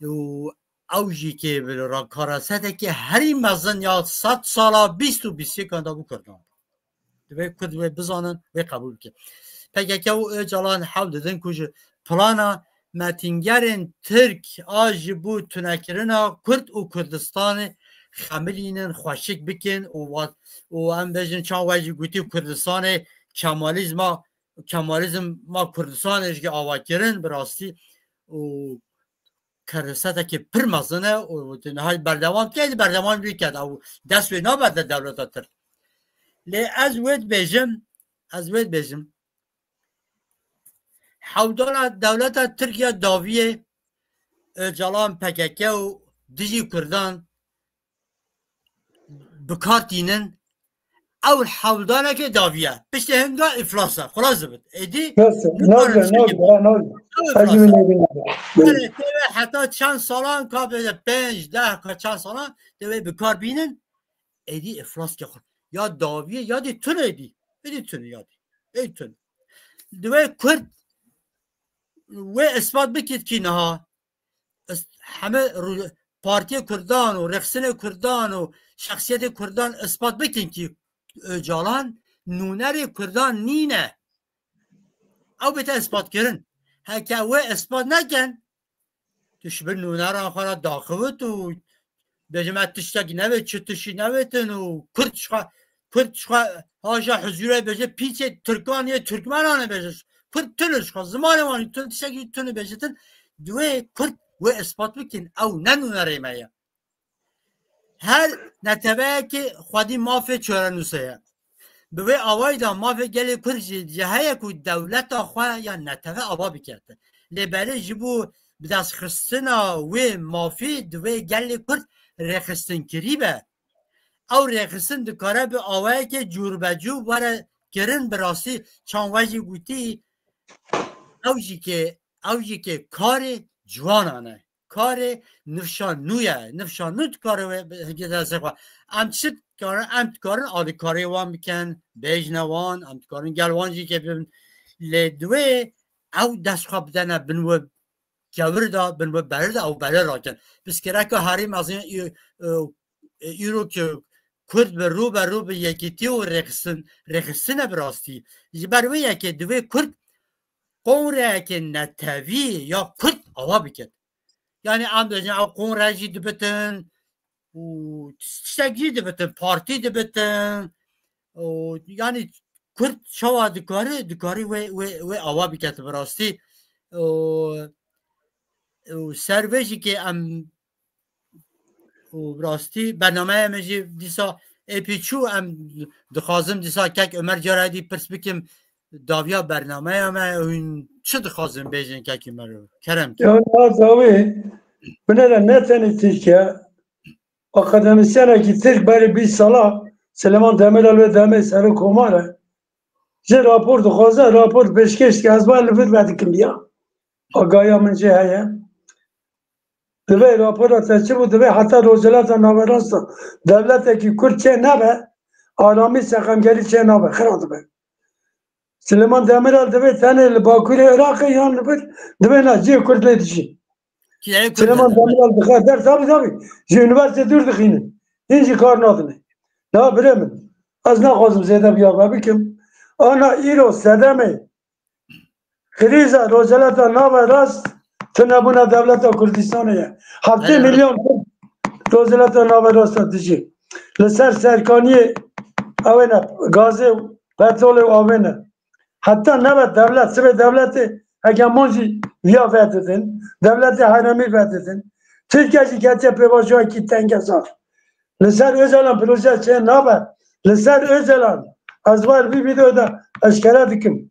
û ew jî kê bi ra karesetekî herî mezin ya sed sala bîst û bîst û yek an de bû Kurdan. Divê Kurd wê bizanin, wê qebûl bikin. P K K û Ocalan hewl didin ku ji plana metîngerên Tirk a ji bo tunekirina Kurd û Kurdistanê xemilînin, xweşik bikin û wa-, û em bêjin çawa jî gotî Kurdistanê Kemalîzma, Kemalîzma Kurdistanê jî ava kirin bi rastî û karesetekî pir mezin e û niha berdewam diket, berdewam biket ew dest wê nabe de dewleta Tirk. Lê ez wê dibêjim, ez wê dibêjim, hewdana dewleta Tirkiye dawiyê Ocalan, P K K û dijî Kurdan bi kar tînin, ew hewldaneke dawiye. Piştê hinga îflas e. Xilas dibit. Êdî Nasıl? Nasıl? Nasıl? Ha, nasıl? Ew îflas e. Belê, tê wê heta çend salan ka bêje pênc, deh, ka çend salan tê wê bi kar bînin. Êdî îflas ke xwe. Ya dawiye ya dî tune êdî. Êdî tune ya dî. Êdî tune. Divê Kurd wê ispat bikit kî niha. Is-, heme ru-, partiyê Kurdan û rêxistinê Kurdan û şexsiyetê Kurdan ispat bikin kî Ocalan nûnerê Kurdan nîne. Ew bête ispatkirin. Heke wê ispat neken, tu ji bin nûneran xwe re daxivit û bêje me tiştek nevê, çi tişî nevêtin û Kurd ji xwe, Kurd ji xwe haşa huzûrê bêje pîçê Tirkan yê Tirkmenan e bêje. Kurd tune ji xwe, zimanê wan jî tune, tiştekî tune bêjitin. Divê Kurd wê ispat bikin, ew ne nûnerê me ye. Her neteweyekê xwedî mafê çarenûsê ye. Bi vê awayî de mafê gelê Kurd jî ciheyek û dewleta xwe ya netewe ava bikete. Lê belê ji bo bidestxistina wê mafî divê gelê Kurd rêxistinkirî be. Ew rêxistin dikare bi awayekê cûrbecû were kirin, bi rastî çawa we jî gotî, ew jî kê, ew jî kê karê ciwanan e. Karê nifşa nû ye. Nifşa nû dikare wê bi hingê destê xwe. Em çi dikarin? Em dikarin alîkariyê wan bikin, bêjine wan, em dikarin gel wan jî kê bibin. Lê divê ew dest xwe bidene bin we kewir de, bin we berir de, ew berir rakin. Pirsgirêka herî mezin ê, ê, ê, îro ki Kurd bi rû be rû bi yekîtî û rêxistin, rêxistin e bi rastî. Ji ber wê yekê divê Kurd kongreyeke netewî ya Kurd awa biket. Yani em dibêjin ew kongre jî dibitin û tiştek jî dibitin, partî dibitin û yani Kurd çawa dikare, dikare wê, wê, wê awa biket bi rastî. Û, û ser vê jî ke em û bi rastî bernameya me jî dîsa ê pî çû, em dixwazim dîsa kek Ömer cara dî pirs bikim, dawiya bernameya me, hûn çi dixwazin bêjin kekî Ömer? Kerem ke. Ya, ya dawî, binêre ne tenê Tirkiye, akademisyenekî Tirk berî bîst sala Silêman Demirel wê demê serokkomar e. Ji rapor dixwaze, rapor pêşkêş dike, ez wan li vir vedikim ya. Agahiya min jê heye. Divê rapora te çi bû? Divê heta Rojhilata Naverasta dewletekî Kurd çê nebe, aramî seqemgerî çê nabe, xira dibe. Silêman Demirel divê tenê li Bakurê Iraqê yan li vir, divê na cihê Kurd lê dijî. Silêman Demirel dixwe ders, tabi tabi. Ji unîversîtê dûr dixînin. Hîn jî kar nadine. Na birê min. Ez naxwazim zêde biya ve bikim. Ana îro sedemê krîza Rojhilata Naverast tunebûna dewleta Kurdistanê ye. Heftê milyon Kurd Rojhilata Naverasta dijî. Li ser serkaniyê ew ê ne, gazê û petrolê û avê ne. Heta nebe dewlet, sibê dewletê hegemon jî viya vedidin, dewletê herêmî vedidin. Tirkiye jî ketiye pêvajoyekî tengesar. Li ser Ocalan proje çê nabe. Li ser Ocalan, ez wer vî vîdeo de eşkere dikim.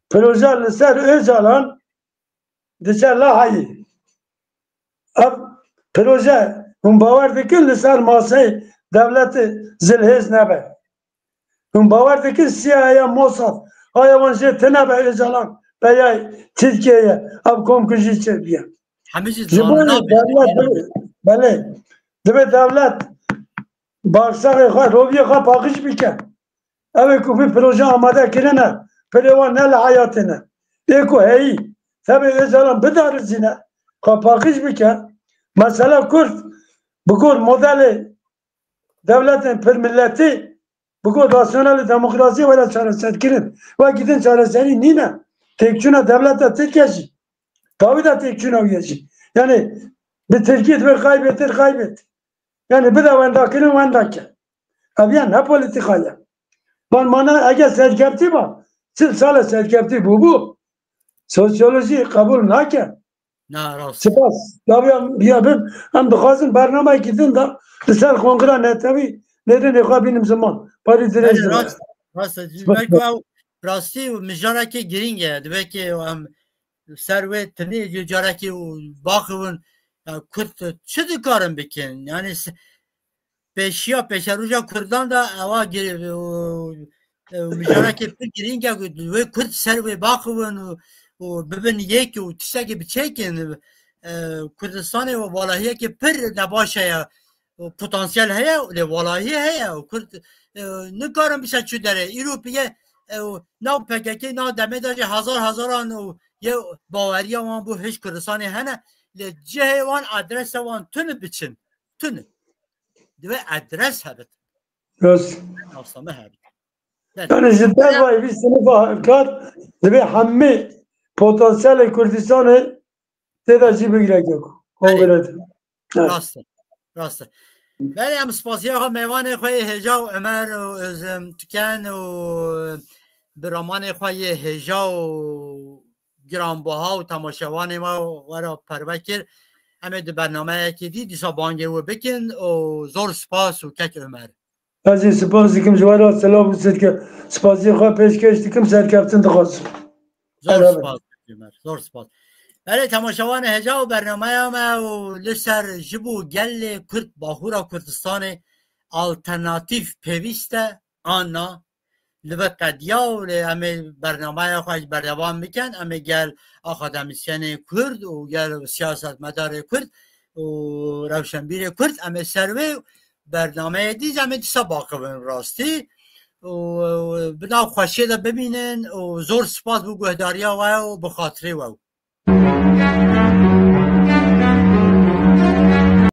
Proje li ser Ocalan diçe Lahayî. Ev proje hûn bawer dikin li ser maseyê dewletê zilhêz nebe. Hûn bawer dikin C I A ya Mossad, aya wan jê tune be Ocalan, peya Tirkiyeyê ev komkujî çêbiye. Hemî jî Ji bo zanîna dewlet, belê, divê dewlet barsexê xwe, roviyê xwe paqij bike. Ew ê ku vî proje amade kirine, pirê wan ne li heyatê ne. Ê ku heyî, tevê Ocalan bidarizîne, xwe paqij bike. Mesela Kurd, bi gor modelê dewletên pirmiletî, bi gor rasyonelê demokrasiyê were çareserkirin. Wekî din çareserî nîne. Têkçûna dewleta Tirkiye jî. Dawî de têkçûna wî ye jî. Yani bi Tirkî divê kaybettir kaybet. Yani bide wendakirin wenda ke. Ev ya ne polîtîka ye. Van mana eger serkevtî ba, çil sale serkevtî bûbû. Sosyolojî qebûl nake. Na rast. Spas. Tabii em, ya bin, em dixwazin bernameyekî din de li ser kongra netewî nêrînê xwe bînim ziman. Parî dirêj Belê, dibe. Rast, rast. Spas. Belkî ew rastî û mijarekê girîng e. Divê ke em ser wê tinê carekê û baxivin, ya Kurd çi dikarin bikin? Yani s-, pêşiya pêşeroja Kurdan de ewa gir-, û, û mijarekê pir girîng e ku wê Kurd ser wê baxivin û, û bibin yek û tiştekê biçêkin. E, Kurdistanê û valahiyekê pir nebaş heye. Û potansiyel heye, lê walahî heye. Û Kurd, e, nikarin bişe çi derê. Îro piye, e, û nav P K K, nav demê de jî hezar hezaran û yê baweriya wan bo hêj Kurdistanê hene. Lê cihê wan, adresa wan tune biçin. Tune. Divê adres hebit. Rast. Navsame hebit. Belê. Yani ji dervayî vî sinifa hevkar divê hemî potansiyelê Kurdistanê tê de jî bigire ku Belê. Kongrede. Evet. Rast e. Rast e. Belê, em spasiya xwe mêvanê xwe yê hêja û Ömer û Özlem Tüken û bi ramanê xwe yê hêja û giranbuha û temaşevanê me wera perve kir. Em ê di bernameyekê dî dîsa bangê we bikin û zor spas û kek Ömer. Ez jî spas dikim ji we re, silav û sirke-, spasiyê xwe pêşkêş dikim, serkeftin dixwazim. Zor Beraber. Spas dikim, Ömer, zor spas. Belê, temaşevanê hêja û bernameya me û li ser ji bo gelê Kurd Bahûra Kurdistanê alternatîf pêwîst e an na, li vir qediya û lê em ê bernameya xwe berdewam bikin. Em ê gel akademîsyenê Kurd û gel siyasetmedarê Kurd û rewşenbîrê Kurd, em ê ser wê bernameyê dî, em ê dîsa baqivin rastî û bi nav xweşiyê de bimînin û zor spas bo guhdariya we û bi xatirê we.